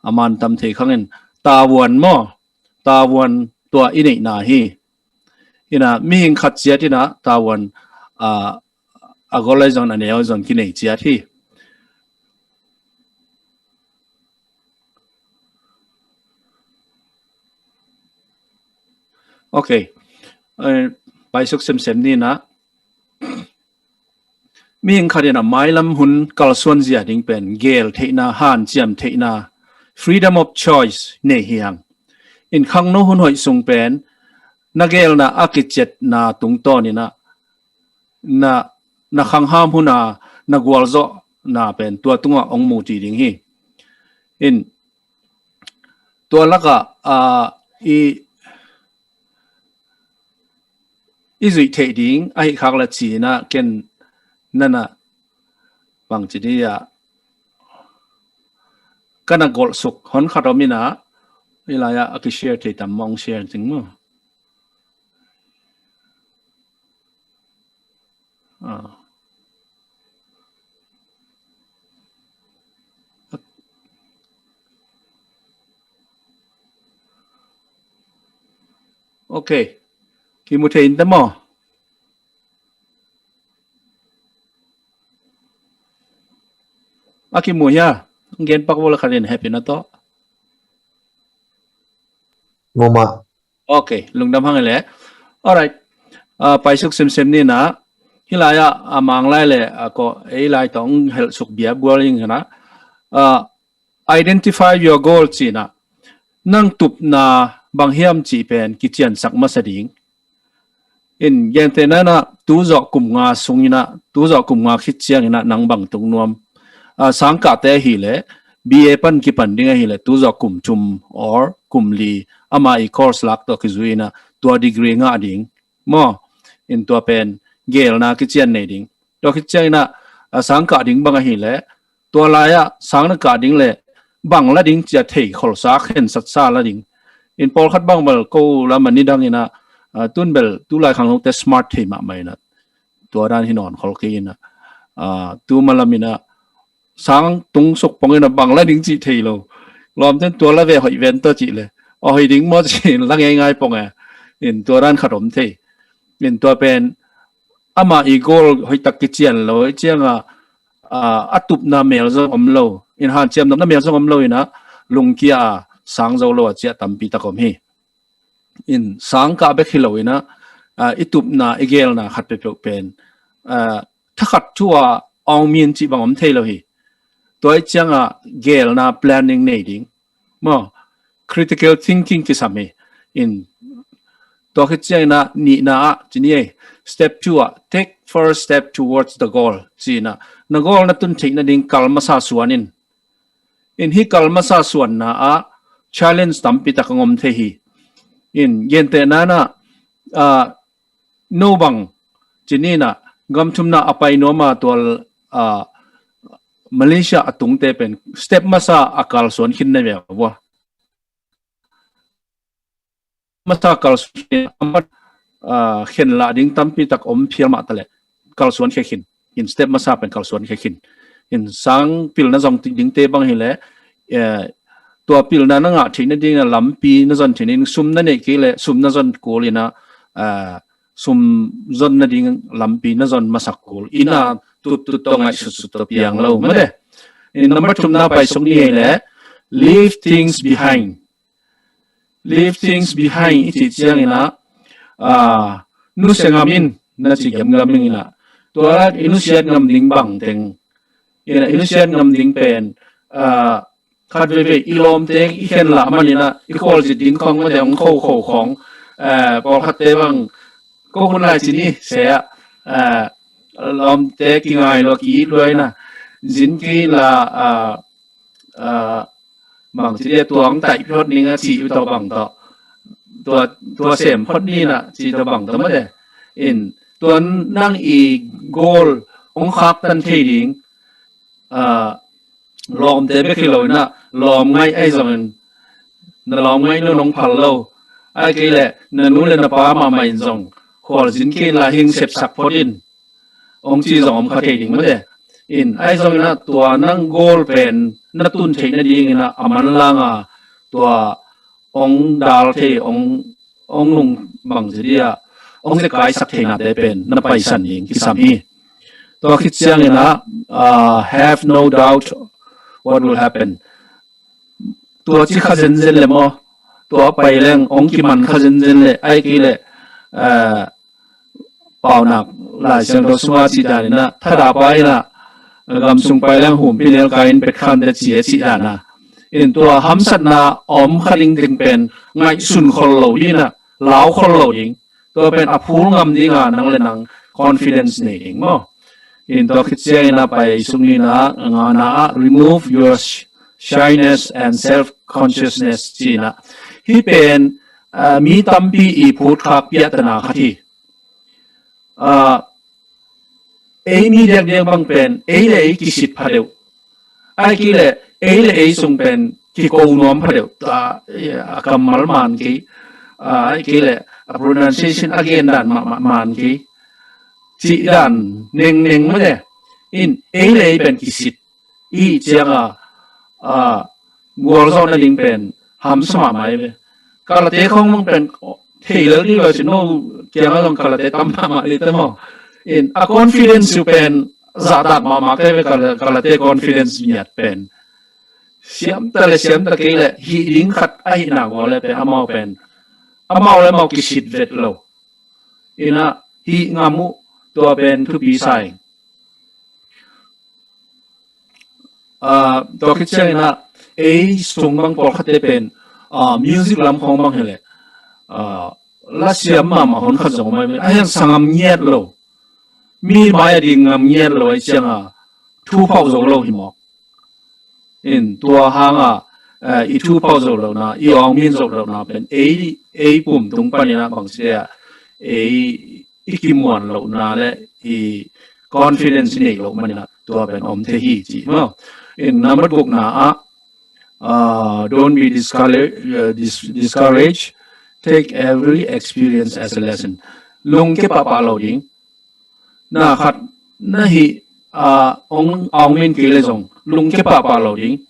a mantam thei khang in tavuan maw, tavuan tua i neihna hi. In ah mihing khat ciat in ah tavuan, ah, a gol ahi zongin a neu ahi zongin kinei ciat hi. Ok. Eh, paisuk semsem ni in ah, mihing khat in ah mailam hun kalsuan zia ding pen gel theihna, hanciam theihna, freedom of choice nei hi hang. In khangno hun hoih sung pen na gelna a kiciatna tungtawn in ah na, na khangham hun a na gualzawhna pen tua tungah hong mu ci ding hi. In tua lakah, ah, i, i zuih theih ding ahi khak la ci-in ah ken na na bang ci ding a, ka na golhsuk hon khat om in ah, i lai ah a kishare thei tam mong share ding maw. Ah. Ok. Kimu thei in ta maw? A kimu hia? Gen pak vua la khat in hehpihna tawh. Mu mah. Ok, lungdam hang e le. Alright. Ah, paisuk semsem ni in ah, hih lai ah, a Mang lai le, a ko, ei lai tawh hong helhsuk bia bual ing in ah, ah, identify your goal ci-in ah, nang tupna bang hiam cih pen kiciansak masa ding. In gentehna in ah, tu zawh kum nga sung in ah, tu zawh kum nga khit ciangin ah nang bang tung nuam. Ah, sangkahte ahih leh, B A pan kipan ding ahih leh, tu zawh kum thum or kum li, ama i course lak tawh kizui in ah, tua degree ngah ding. Maw, in tua pen gelna kician nei ding. Tua khit ciangin ah, ah, sangkah ding bang ahih leh, tua lai ah sang na kah ding le bang la ding ci-a thei kholsa, khensatsa la ding. In pawlkhat bang bel ko lam a nidang in ah, ah, tun bel tu lai khangnote smart thei mahmah in ah, tua dan hi nawn khol kei in ah, ah, tu malam in ah sang tung suk pong in ah bang la ding cih thei lo. Lawmten tua la ve hoih ven ta cih le, a hoih ding maw ci-in la ngeingai pong e. In tua dan khat om thei. In tua pen ama i goal hoihtak kician lo, i ciang a, ah, a tupna mel zong om lo, in hanciam nopna mel zong om lo in ah, lungkia a sang zo lo a ciah tampi tak om hi. In sangkah bek hi lo in ah, ah, i tupna, i gelna khat peuhpeuh pen, ah, thakhat thu a aung min cih bang om thei lo hi. Tua i ciang a gelna planning nei ding. Maw, critical thinking kisam hi. In tua khit ciangin ah nihna ah ci ni ei. Step two ah, take first step towards the goal. Ci-in ah, na goal na tun theih nading kal masa suan in. In hih kal masa suanna ah challenge tampi tak a ngom thei hi. In gentehna in ah, ah, no bang ci ni in ah, gam thumna a pai nuam a tual, ah, Malaysia a tungte pen step masa a kalsuan khin na ve vua. Masa kalsuan khin a, ah, khen lah ding tampi tak om phial mah ta leh kalsuan khe khin. In step masa pen kalsuan khe khin. In sang pilna zong dingte bang hi leh, eh, tua pilna na ngah theih nading a lampi na zon theih nading, sum na neih kei leh sum na zon kul in ah, ah, sum zon nading lampi na zon masak kul. In ah tuttut tawh ngaihsutsut tawh piang lo mah de. In number thumna paisuk ni ei leh, leave things behind. Leave things behind i cih ciangin ah, ah, nusia ngam in na ci gemgam ing in ah, tua i nusiat ngam ding bang teng in ah, i nusiat ngam ding pen, ah, khat veivei i lawmte i khen lah man in ah, i khualzin ding khawng mate hong khokho khawng, eh, pawlkhatte bang kok hun lai ci ni, se ah, ah, lawmte kingai lua, ki-it lua ina, zin kei la, ah, ah, bang ci dia, tuang taih phot ning a ci uh tawh bang tawh, tua, tua sem phot ni na ci tawh bang tawh mate. In, tua nang i goal hong khaktan thei ding, ah, lawmte bek hi lo ina, lawm ngaih ahi zongin, na lawm ngaih nu nong phal lo, ahih kei leh na nu le na pa mahmah in zong khualzin kei inla hing sepsak phot in, hong ci zong om kha thei ding mate. In, ahi zongin ah tua nang goal pen na tun theih nadingin ah a manlang a, tua hong dal thei, hong, hong nung bang ci dia, hong zekai sak theihnate pen na paisan ding kisam hi. Tua khit ciangin ah, ah, have no doubt what will happen. Tua ci kha zenzen le maw, tua pai leng hong kiman kha zenzen le, ahih kei leh, ah, Paunak Lai Siangtho sunga cih dan ina, thadahpa ina, gam sung pai leng humpinelkai in pet kha inteh ci a cih dan a. In, tua hamsatna om kha ding teng pen ngaihsun khol lo ding ina, lau khol lo ding. Tua pen a phul ngam dinga nang le nang confidence nei ding maw. In, tua khit ciang ina pai sung ni na, ngana ah, remove your sh-, shyness and self-consciousness ci ina. Hih pen, ah, mi tampi i phutkhak piahtana khat hi. Ah, ei mi diakdiak bang pen ei le ei kisit pha deuh. Ahih kei leh ei le ei sung pen kiko nuam pha deuh. Tua, a kammal man kei, ah, ahih kei leh a pronunciation a gen dan mah, mah, man kei, cih dan nengneng mate. In, ei le ei pen kisit i cianga, ah, gualzawh nading pen hamsa mahmah hi ve. Kalate khong mang pen thei lel ding lo ci, no kianga zong kalate tam mahmah ding te maw. In, a confidence uh pen zahtak mahmah kei ve, kala-, kalate confidence ngiat pen. Siamta le siamta kei leh hih ding khat ahihna gual le pen amau pen, amau le amau kisit vet lo. Ina, hih ngam uh, tua pen thupi sa ing. Ah, tua khit ciang ina, ei sung bang pawlkhatte pen, ah, music lam khong bang hi leh, ah, lasiam mahmah hun khat zong om ahi ve. Ahi hang sa ngam ngiat lo. Mi mai a ding ngam ngiat lo ahih cianga thu phauh zo lo hi mawk. In, tua hanga, eh, i thu phauh zo lohna, i awngmin zo lohna pen ei, ei pum tung panina bang ci dia, ei i kimuan lohna le i confidence i neih loh manina tua pen om thei hi ci maw. In, number gukna ah, ah, don't be discouraged, uh, dis-, discouraged. Take every experience as a lesson. Lungke pahpah lo ding. Na khat na hih, ah, awng, awngmin kei le zong lungke pahpah lo ding.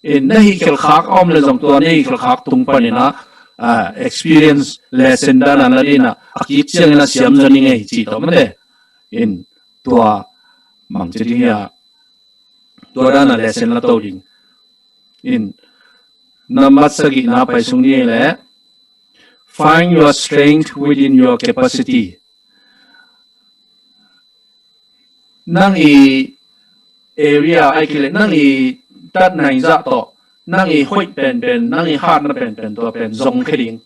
In, na hih khelkhak a om le zong tua na hih khelkhak tung panina, ah, experience lesson dana na dina a kik ciangina siam zaw ning ei cih tawh mate. In, tua mang ci ding hi a, tua dana lesson la to ding. In, number sagihna pai sung ni le, find your strength within your capacity. Nang i area ahih kei leh nang i tatna i zah tawh, nang i hoih penpen, nang i hatna penpen tua pen zong khe ding.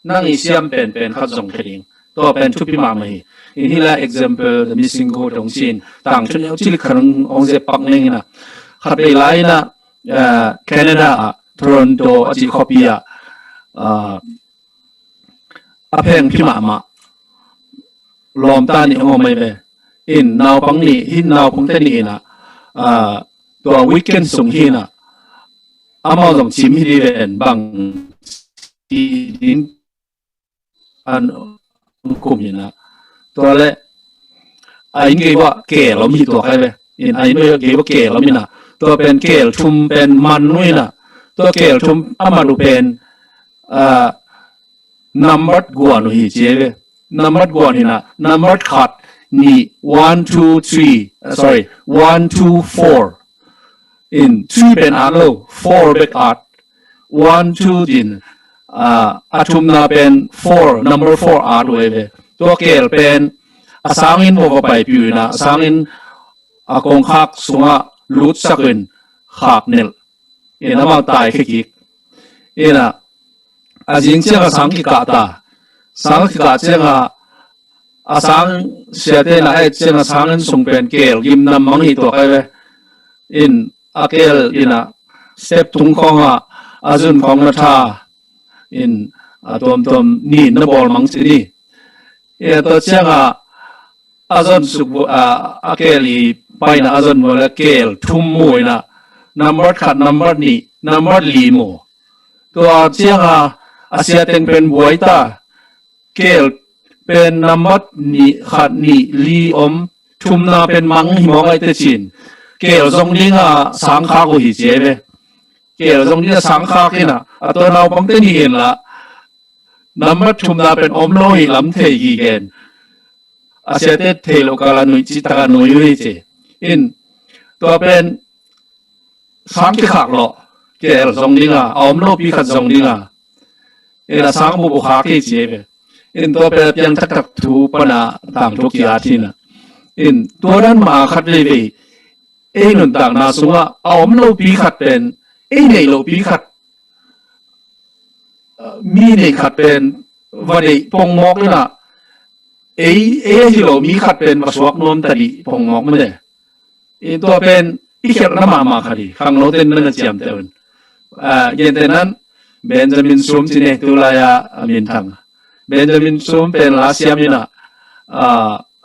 Nang i siam penpen khat zong khe ding. Tua pen thupi mahmah hi. In, hih lai example, The Missing Goat hong ci in, tangthu neu cilik khat hong, hong zep pak ning ina. Khat vei lai ina, ah, Canada ah, Toronto a cih khuapi ah, ah, a phengphi mahmah lawmta nih hong om ahi ve. In, naupang nih, hih naupangte nih ina, ah, tua weekend sung hi ina, amau zong cim hi ding ven bang ci ding an kum hi ina. Tua le a inn gei uah keel om hi tuak ahi ve. In, a inn gei uah keel om ina. Tua pen keel thum pen man uh ina. Tua keel thum a man uh pen, ah, number guan uh hi ci ahi ve. Number guan hi ina. Number khat, nih, one, two, three, ah, sorry, one, two, four. In, three pen at lo, four bek at. One, two din, ah, a thumna pen four, number four at uh ahi ve. Tua keel pen a sangin maw va paipih uh ina, a sangin a kongkhak sungah lutsak uh in khak nelh. In, amau taikhia kik. Ina, a zing cianga sang kikah ta. Sang kikah cianga a sang siate na a et ciang a sang in sung pen keel gimnam mang hi tuak ai ve. In a keel in a step tung khawng a a zun khawng na tha in a tuamtuam nin na bawl mang ci ni. In a tua ciang a a zon suk a a keel i paina a zon bawl a keel thum mu in a number khat, number nih, number li mu. Tua ciang a a sia teng pen buai ta. Keel pen number nih, khat, nih, li om, thumna pen mang hi mawk ai te cin. Keel zong ding a sang khak uh hi ci ai ve. Keel zong ding a sang khak in a a tua naupang te nih in la number thumna pen om lo hi lam thei hi gen. A siate thei lo kal a nuih ci tak a nuih uh hi ci. In tua pen sang kikhak lo keel zong ding a a om lo pi khat zong ding a in a sang bubu khak hi ci ai ve. In tua pen a piang taktak thu pan a tangthu ki-at hi na. In tua dan mah a khat veivei ei nuntakna sungah a om lo pi khat pen ei neih lo pi khat mi neih khat pen va neih pongmawk in a ei ei a hi lo mi khat pen va suak nuam ta dih pongmawk mate. In tua pen i khialhna mahmah khat hi khangno ten na na ciamteh un. Gentehnan Benjamin Sum ci ne tu lai a a minthang Benjamin Sum pen la siam in a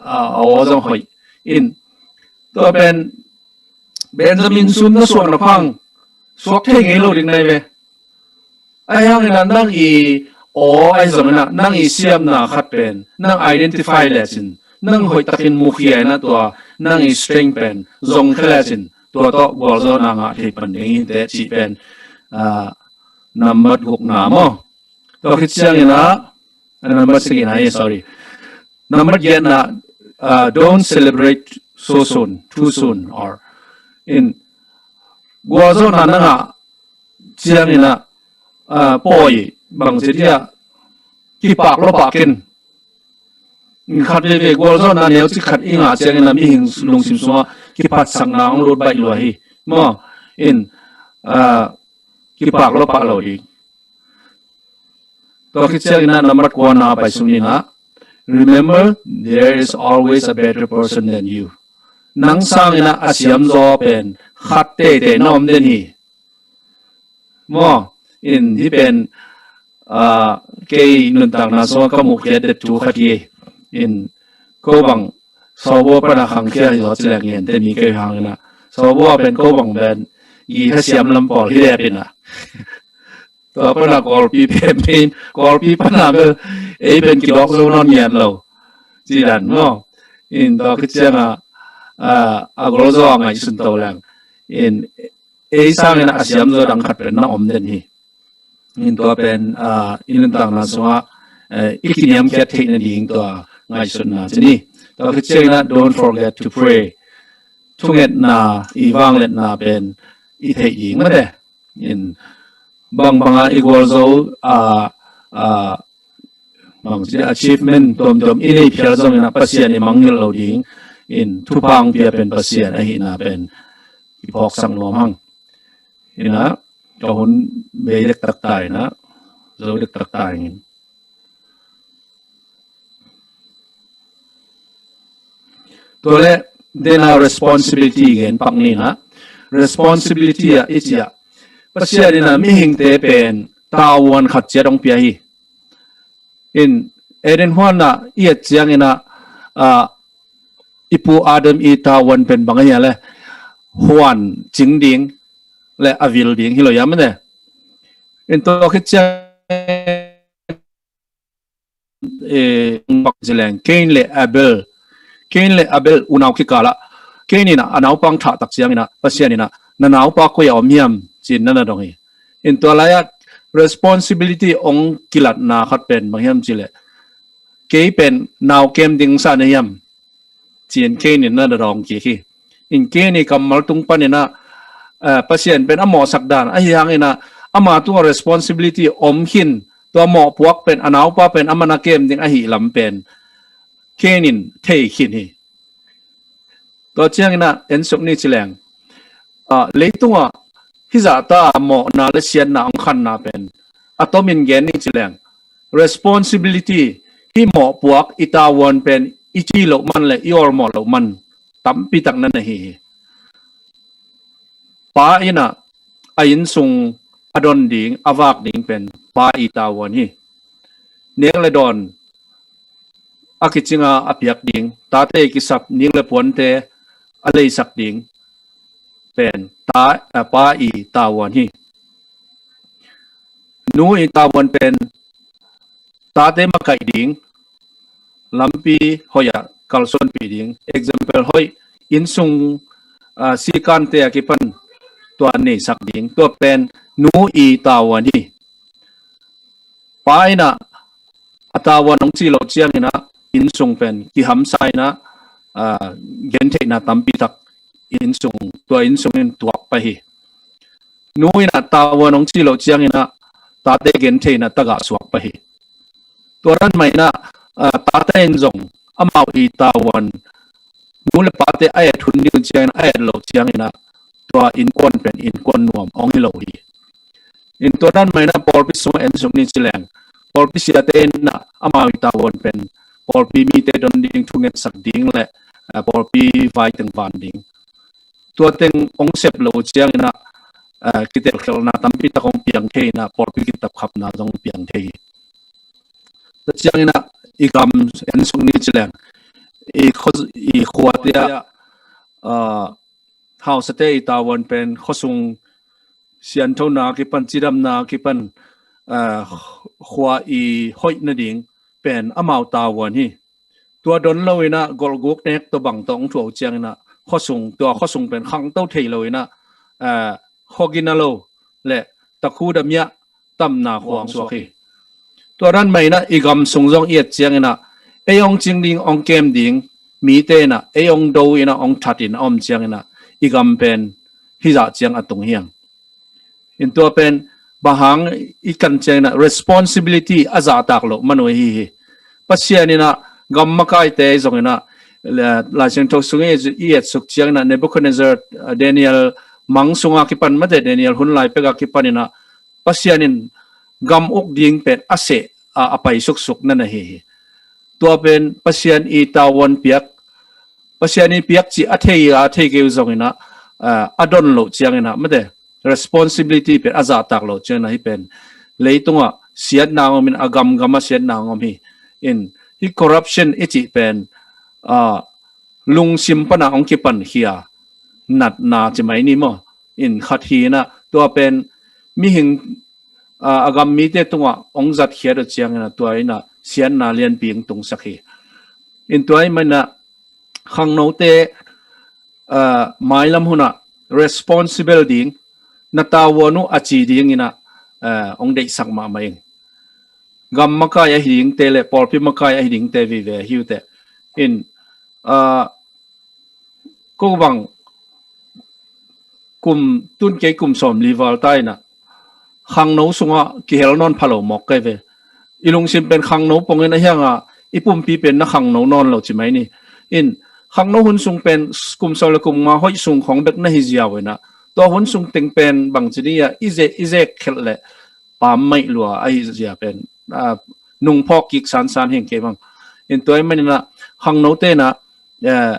a aw zong hoih in tua pen Benjamin Sum na suak na phang suak thei ngei lo ding nai ve. Ahi hangin a nang i aw ahi zongin a nang i siamna khat pen nang identify lecin nang hoih takin mukhia in a tua nang i strength pen zong khe lecin tua tawh gualzawhna ngah thei pan ding hi te cih pen number gukna maw. Tua khit ciangin a number sagihna hi, sorry. Number giatna, don't celebrate so soon, too soon or in gualzawhna na ngah ciangin a pawi bangci dia kipak lo pakin khat veve gualzawhna neucik khat i ngah ciangin a mihing lungsim sungah kiphatsakna hong lut baih lua hi maw. In kipak lo pah lo ding. Tua khit ciangin a number kuana pai sung in a remember there is always a better person than you. Nang sangin a a siamzaw pen khat teitei na om den hi. Maw in hi pen kei nuntakna sungah ka muhkhiat det thu khat hi. In ko bang sawbua pana khangkhia hi zaw cilek ngen te mi kei hangin a sawbua pen ko bang pen i hasiam lam pawl hi lepin a tua pana Kawlpi pen pen Kawlpi pana bel ei pen kidawk zo nawn ngiat lo ci dan maw. In tua khit ciang a a gol zo a ngaihsun to leng in ei sangin a siam zo dang khat pen na om den hi. In tua pen i nuntakna sungah i kiniamkhiat theih nading tua ngaihsutna ci ni. Tua khit ciangin a don't forget to pray. Thungetna i vangliatna pen i theih ding mate. In bangbanga i gualzo a bangci achievement tuamtuam i nei phial zongin a Pasian i mangngilh lo ding in thupha hong pia pen Pasian ahihna pen i phawksak nuam hang. In a ka hun bei dektak ta in a zo dektak ta in. Tua le dena responsibility gen pak ni na. Responsibility a i ciah Pasian in a mihingte pen tavuan khat ciat hong pia hi. In Eden huan a i et ciangin a i pu Adam i tavuan pen bang a hia le huan cing ding le a vil ding hi lo ia mane. In tua khit ciang bak zileng Cain le Abel. Cain le Abel unau kikala Cain in a naupa hong thah tak ciangin a Pasian in a na naupa koi a om hiam cin na na dong hi. In tua lai-ah responsibility hong kilatna khat pen bang hiam cih leh kei pen nau kem ding sa na hiam? Ci-in Cain in na dawng kik hi. In Cain i kammal tung panin ah Pasian pen a mawhsak dan ahi hangin ah ama tungah responsibility om khin, tua mawhpuak pen a naupa pen a man a kem ding ahi lam pen Cain in thei khin hi. Tua ciangin ah ensuk ni ci leng leitungah hizahta mawhna le siatna hong khanna pen a tomin gen ni ci leng responsibility Hih mawhpuak i tavuan pen i ci loh man le i awlmawh loh man tampi tak na na hi hi. Pa in ah a inn sung a don ding, a vak ding pen pa i tavuan hi. Nek le dawn a kicing a a piak ding, tate i kisap nik le puante a leisak ding pen ta, a, pa i tavuan hi. Nu i tavuan pen tate makaih ding, lampi hoih ah kalsuanpih ding, example hoih, inn sung, a, sikante a kipan tua neisak ding, tua pen nu i tavuan hi. Pa in ah a tavuan hong ci loh ciangin ah inn sung pen kihamsa in ah, a, gentheihna tampi tak inn sung, tua inn sung in tuak pah hi. Nu in ah tavuan hong ci loh ciangin ah tate gentheihna tagah suak pah hi. Tua dan mah in ah, a, tate in zong amau i tavuan nu le pate a et hun ding ciangin, a et loh ciangin ah tua innkuan pen innkuan nuam hong hi lo hi. In tua dan mah in ah pawlpi sung en suk ni ci leng, pawlpi siate in ah amau i tavuan pen pawlpi mite don ding, thungetsak ding le, a, pawlpi vai teng van ding, tua teng hong sep loh ciangin ah, a, kitelkhialhna tampi tak hong piang thei in ah pawlpi kitapkhapna zong piang thei hi. Tua ciangin ah i gam en suk ni ci leng, i khua, i khuate ah, a, hausate i tavuan pen khuasung sianthona a kipan, cidamna a kipan, a, khua i hoih nading pen amau tavuan hi. Tua don lo in ah golhguk nek tawh bang tawh hong thuah uh ciangin ah khuasung, tua khuasung pen khangto thei lo in ah, a, khuagina lo le takhu damiah tamna khua hong suak hi. Tua dan mah in ah i gam sung zong i et ciangin ah ei hong cing ding, hong kem ding mite in ah ei hong do in ah hong that in a om ciangin ah i gam pen hizah ciang a tung hi hang. In tua pen bang hang i kan ciangin ah responsibility a zahtak loh man uh ahi hi. Pasian in ah gam makaite zong in ah, le, Lai Siangtho sung i, i et suk ciangin ah Nebuchadnezzar, a, Daniel mang sung a kipan, mate, Daniel hun lai pek a kipan in ah Pasian in gam uk ding pen a seh a, a pai suksuk na na hi hi. Tua pen Pasian i tavuan piak, Pasian i piak cih a thei a, a thei kei uh zong in ah, a, a don loh ciangin ah, mate, responsibility pen a zahtak loh ciangin ah hih pen leitungah siatna hong om in, a gamgam ah siatna hong om hi. In hih corruption i cih pen, a, lungsim pan a hong kipankhia natna ci mai ni maw. In khat hi in ah tua pen mihing, a, a gam mite tungah hong zatkhiat uh ciangin ah tua in ah siatna lianpi hong tungsak hi. In tua ahih manin ah khangnote, a, mailam hun ah responsible ding, na tavuan uh a ci dingin ah, a, hong deihsak mahmah ing. Gam makai ahi dingte le pawlpi makai ahi dingte vive hi uh teh. In, a, ko bang kum, tun kei kum sawmli val ta in ah khangno sungah kihel nawn pha lo mawk kei ve. I lungsim pen khangno pongin a hiang a, i pumpi pen na khangno nawn lo ci mai ni. In khangno hun sung pen kum sawm le kum nga hoih sung khong bek na hi ziau in ah, tua hun sung teng pen bangci ding a i ze, i zek khelh le pam maih lua ahi zia pen, a, nungphawk kik sansan hi ing kei bang. In tua ahih manin ah khangnote in ah, eh,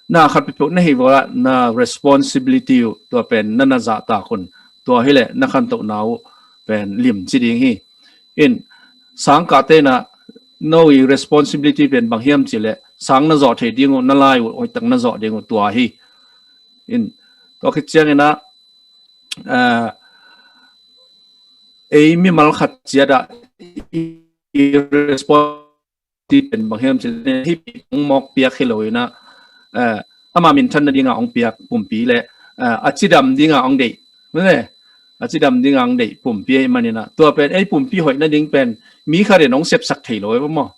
na khat peuhpeuh na hih uh a, na responsibility uh tua pen na na zahtak un, tua hi leh na khantohna uh pen lim ci ding hi. In sangkahte in ah no i responsibility pen bang hiam cih leh sang na zawh theih ding uh, na lai uh hoihtak na zawh ding uh, tua hi. In tua khit ciangin ah, a, ei mimal khat ciat ah i, i responsibility pen bang hiam cih leh hih pi hong mawk piak hi lo in ah, a, ama minthan nading a hong piak pumpi le, a, a cidam ding a hong deih, mate, a cidam ding a hong deih pumpi ahih manin ah tua pen ei pumpi hoih nading pen mi khat in hong sepsak thei lo e maw.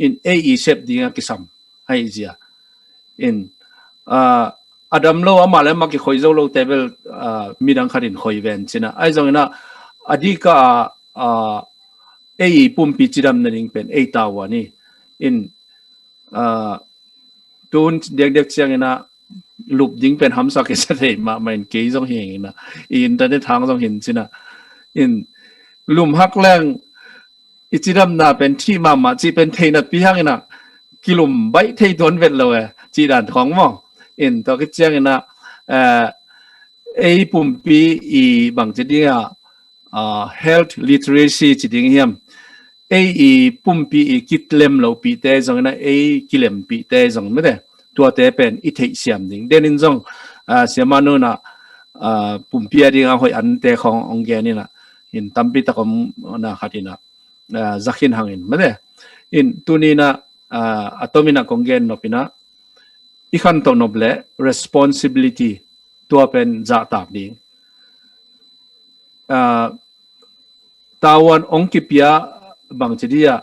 In ei i sep ding a kisam ahi zia. In, a, a dam lo, amah le amah kikhoi zo lo te bel, a, midang khat in khoi ven ci in ah, ahi zongin ah a dik a, a, ei i pumpi cidam nading pen ei tavuan hi. In, a, tun diakdiak ciangin ah lup ding pen hamsa kisa thei mahmah in kei zong hi ing in ah, i internet hang zong hi in ci in ah. In lum hak leng i cidamna pen thih mahmah cih pen thei napi hangin ah kilum baih thei tuan vet lo e, cih dan khawng maw. In tua khit ciangin ah, eh, ei pumpi i bangci ding ah, ah, health literacy ci ding hiam, ei i pumpi i kilem lohpihte zongin ah ei kilempihte zong mete, tuate pen i theihsiam ding. Denin zong, ah, siamah nu in ah, ah, pumpi a ding a hoih ante khawng hong gen in ah, in tampi tak om na khat in ah, ah, za khin hangin mete. In tuni in ah, ah, a tom in ah kong gen nop in ah, i khantoh nop le responsibility, tua pen zahtak ding. Ah, tavuan hong kipia bangci ding ah,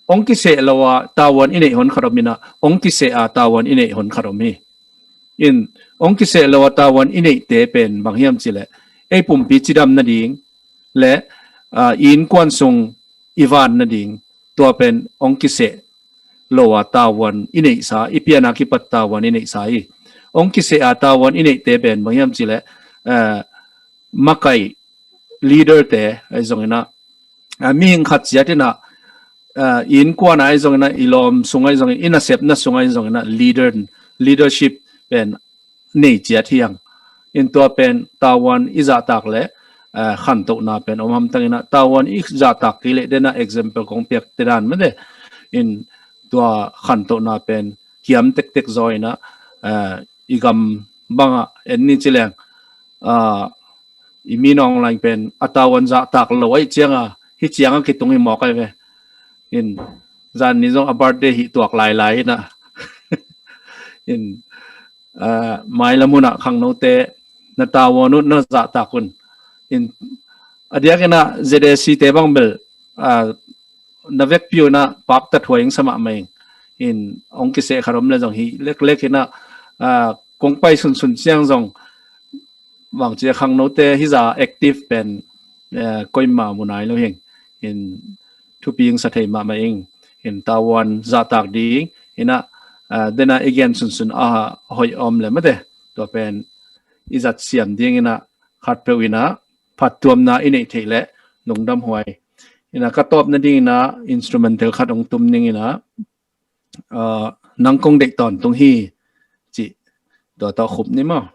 hong kiseh lo a tavuan i neih hon khat om in ah, hong kiseh a tavuan i neih hon khat om hi. In hong kiseh lo a tavuan i neihte pen bang hiam cih leh, ei pumpi cidam nading le, ah, i innkuan sung i van nading, tua pen hong kiseh lo a tavuan i neihsa, i pian a kipat tavuan i neihsa hi. Hong kiseh a tavuan i neihte pen bang hiam cih leh, eh, makaih leader-te ahi zongin ah, ah, mihing khat ciat in ah, ah, i innkuan ah ahi zongin ah, i lawm sung ahi zongin, i nasepna sung ahi zongin ah, leader, leadership pen nei ciat hi hang. In tua pen tavuan i zahtak le, eh, khantohna pen om hamtang in ah, tavuan i zahtak kei leh, den ah example kong piakte dan mete. In tua khantohna pen kiam tektek zaw in ah, eh, i gam bang ah en ni ci leng, ah, i minawng laing pen a tavuan zahtak lo ahih ciang a, hih ciang a kitung hi mawk ahi ve. In zan ni zong a birthday hih tuak lailai in ah, in, ah, mailam hun ah khangnote na tavuan uh na zahtak un. In a diakin ah Z A C-te bang bel, ah, na vekpi un ah pakta thuai ing sa mahmah ing. In hong kiseh khat om le zong hih leklek in ah, ah, kong pai sunsun ciang zong bangci a khangnote hih zah active pen, eh, koima mu nai lo hi ing. In thupi ing sa thei mahmah ing. In tavuan zahtak ding in ah, ah, den ah i gen sunsun a hoih om le mete, tua pen i zat siam ding in ah khatpeuh in ah phattuamna i neih theih leh lungdam huai. In ah ka tawp nading in ah instrumental khat hong tum ning in ah, ah, Nang Kong Deih Tawntung Hi cih tua tawh khup ni maw.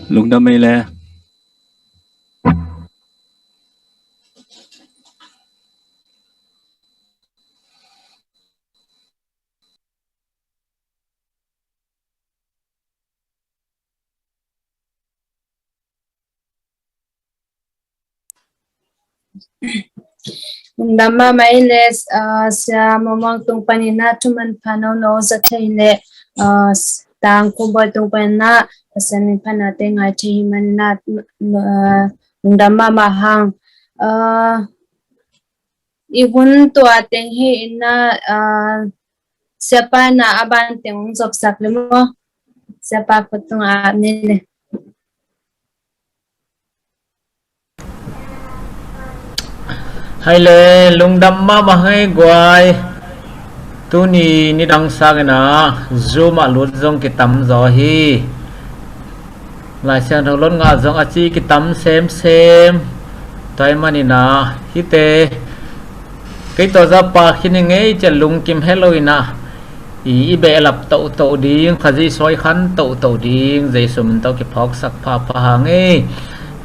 Lungdam ei le. Lungdam mahmah ei le, ah, Sia Mawng Mawng tung panin ah thuman pha nono za thei le, ah, Tang Kum Bawi tung panin ah Pasian min phatnate ngai thei hi manin ah, ah, lungdam mahmah hang. Ah, i hun tua teng hi in ah, ah, Siapa in ah a ban teng hong zopsak le maw? Siapa khut tungah ap ni le. Hai le, lungdam mahmah hang ei guai. Tuni nidang sangin ah Zoom ah lut zong kitam zaw hi. Lai Siangtho lot ngah zong a ci kitam semsem. Tua ahih manin ah hihte kei tawh zah pha khin hi ngei ciah lungkim helo in ah, i, i behlap tohtoh ding, Khazih suai khan tohtoh ding Jesu min tawh kiphawksak phapha hang ei.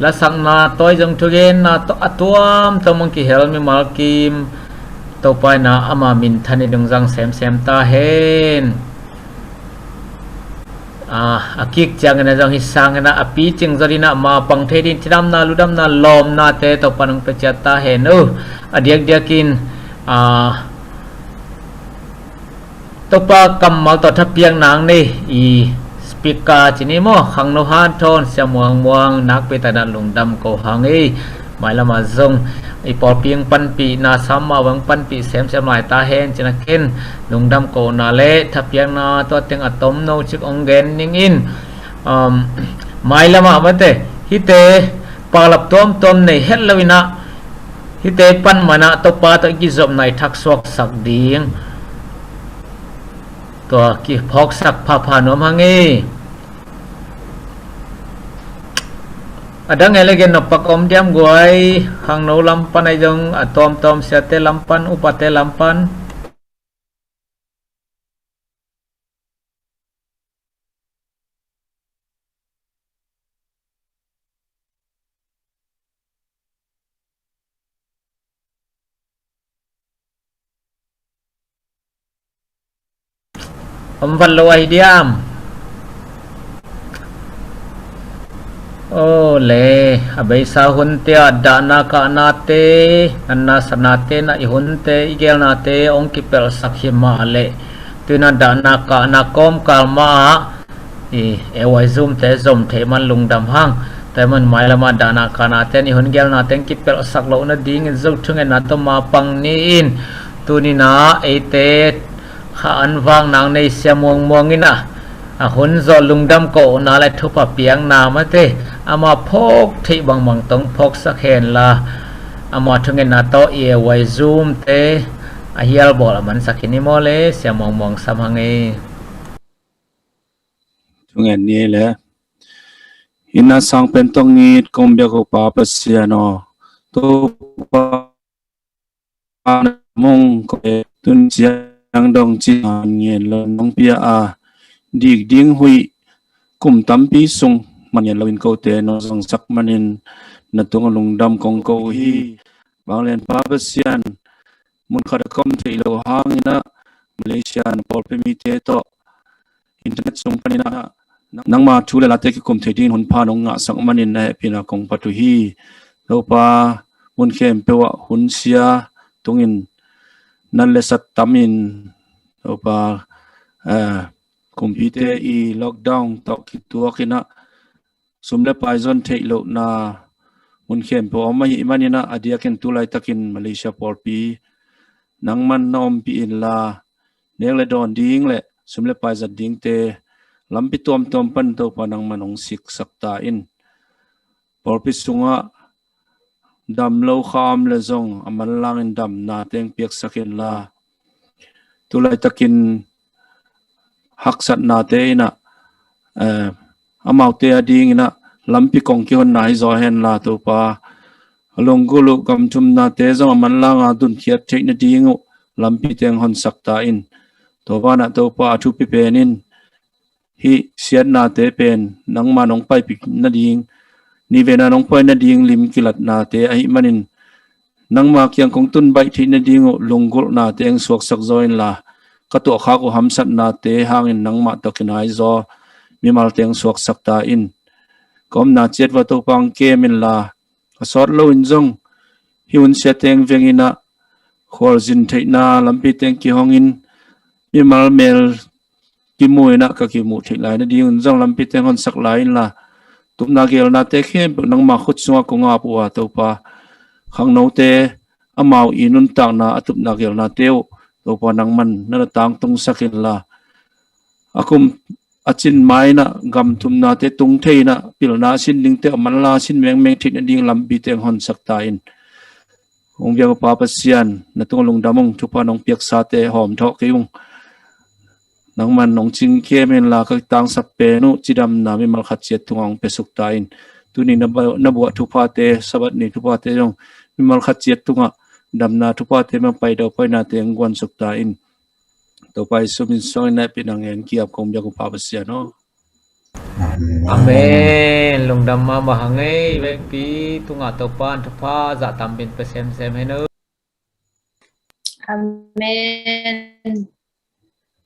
Lasakna tawh zong thugenna tawh a tuamtuam hong kihel mimal kim Topa in ah ama minthan i lungzang semsem ta hen. Ah, a kik ciangin ah zong hih sangin ah a picing zaw dingin ah ma pang thei ding cidamna, ludamna, lawmnate Topa in hong pia ciat ta hen. Uh, a diakdiakin, ah, Topa kammal tawh thapiakna nei i speaker ci ni maw, khangno hanthawn Sia Muang Muang nakpi takin ah lungdam ko hang ei. Mailam ah zong i pawlpi hong panpihna sam mah bang panpih semsem lai ta hen ci-in ah ken lungdam kohna le thapiakna tua teng a tomno cik hong gen ning in, um, mailam ah mate hihte paklap tuamtuam nei het lo in ah hihte pan man ah Topa tawh i kizopna i thaksuaksak ding tua kiphawksak phapha nuam hang ei. A dang ei le gen nop pak om diam guai, khangno lam pan ahi zong a tuamtuam siate lam pan, upate lam pan. Om vat lo ahi diam. Aw le, a beisa hunte ah dahna kahnate, natna satnate in ah i hunte, i geelnate hong kipelhsak hi mah leh, tu-in ah dahna kahna kawmkal mah ah i A Y Zoom-te zom theih man lungdam hang. Tua ahih man mailam ah dahna kahnate in i hun geelnate hong kipelhsak loh nadingin Zo thungetna tawh ma pang ni in, tuni-in ah eite kha an vak nang nei Sia Muang Muang in ah a hun zawh lungdam kohna le thupha piakna mate ama phawk theih bangbang tawh hong phawksak hen la, ama thungetna tawh i A Y Zoom-te a hial bawl a mansak hi ni maw le, Sia Muang Muang sam hang ei. Thungen ni le. Inn a sang pen tawh ngit kong biak uh Pa Pasian aw, Topa mong ko e tun ciang dong ci ngen lo nong pia a, dik ding huih kum tampi sung man ngen lo in kote nong zangsak manin na tung a lungdam kong ko uh hi. Vanglian Pa Pasian, mun khat a ka om theih loh hangin ah Malaysia na pawlpi mite tawh internet sung panin ah nangma thu le late kikum thei dingin hun pha nong ngahsak manin na hehpihna kong phat uh hi. Topa, mun khempeuh ah hun sia tungin nat le sat tamin, Topa, eh, kumpite i lockdown tawh kituakin ah sum le pai zon theih lohna mun khempeuh a om ahih manin ah, a diakin tu laitakin Malaysia pawlpi nangman na ompih inla, nek le dawn ding le sum le pai zat dingte lampi tuamtuam pan Topa nangman hong siksak ta in. Pawlpi sungah dam lo kha om le zong a manlangin damna teng piaksak inla, tu laitakin haksatnate in ah, eh, amaute a dingin ah lampi kong kihonna hi zaw hen la Topa, a lunggulh uh gamthumnate zong a manlanga dunkhiat theih nading uh lampi teng honsak ta in. Tua banah Topa, a thupi pen in hih siatnate pen nangma nong paipih nading, nivena nong pai nading lim kilatnate ahih manin nangma kiang kong tun baih theih nading uh lunggulhnate hong suaksak zaw inla, ka tuahkhak uh hamsatnate hangin nangmah tawh kinai zaw mimalte hong suaksak ta in. Ka omna ciat va Topa hong kem inla, a sawt loin zong hih hun siate hong veng inah khualzin theihna lampite hong kihongin mimal mel kimu inah ka kimuh theih lai nadingun zong lampite hong honsak lai inla, tupna gelnate khempeuh nangma khut sungah kong ap uh a Topa, khangnote amau i nuntakna a tupna gelnate uh Topa nangman na na tangtungsak inla, a kum a cin mai inah gam thumnate tung thei inah pilna a sin dingte a manla a sin mengmeng theih nading lampite hong honsak ta in. Hong biak uh Pa Pasian, na tungah lungdam ung, thupha nong piaksate hawm thawh kei ung. Nangman nong cingkem inla ka tangsap pen uh cidamna mimal khat ciat tungah hong piasuk ta in. Tuni na ba-, na buah thuphate, Sabbath ni thuphate zong mimal khat ciat tungah damna thuphate, mapai daupainate hong guansuk ta in. Topa Jesu min suangin na hehpihna ngen ki-ap kong biak uh Pa Pasian aw. Amen. Lungdam mahmah hang ei, vekpi tungah Topa in thupha zahtampin pia semsem hen aw. Amen.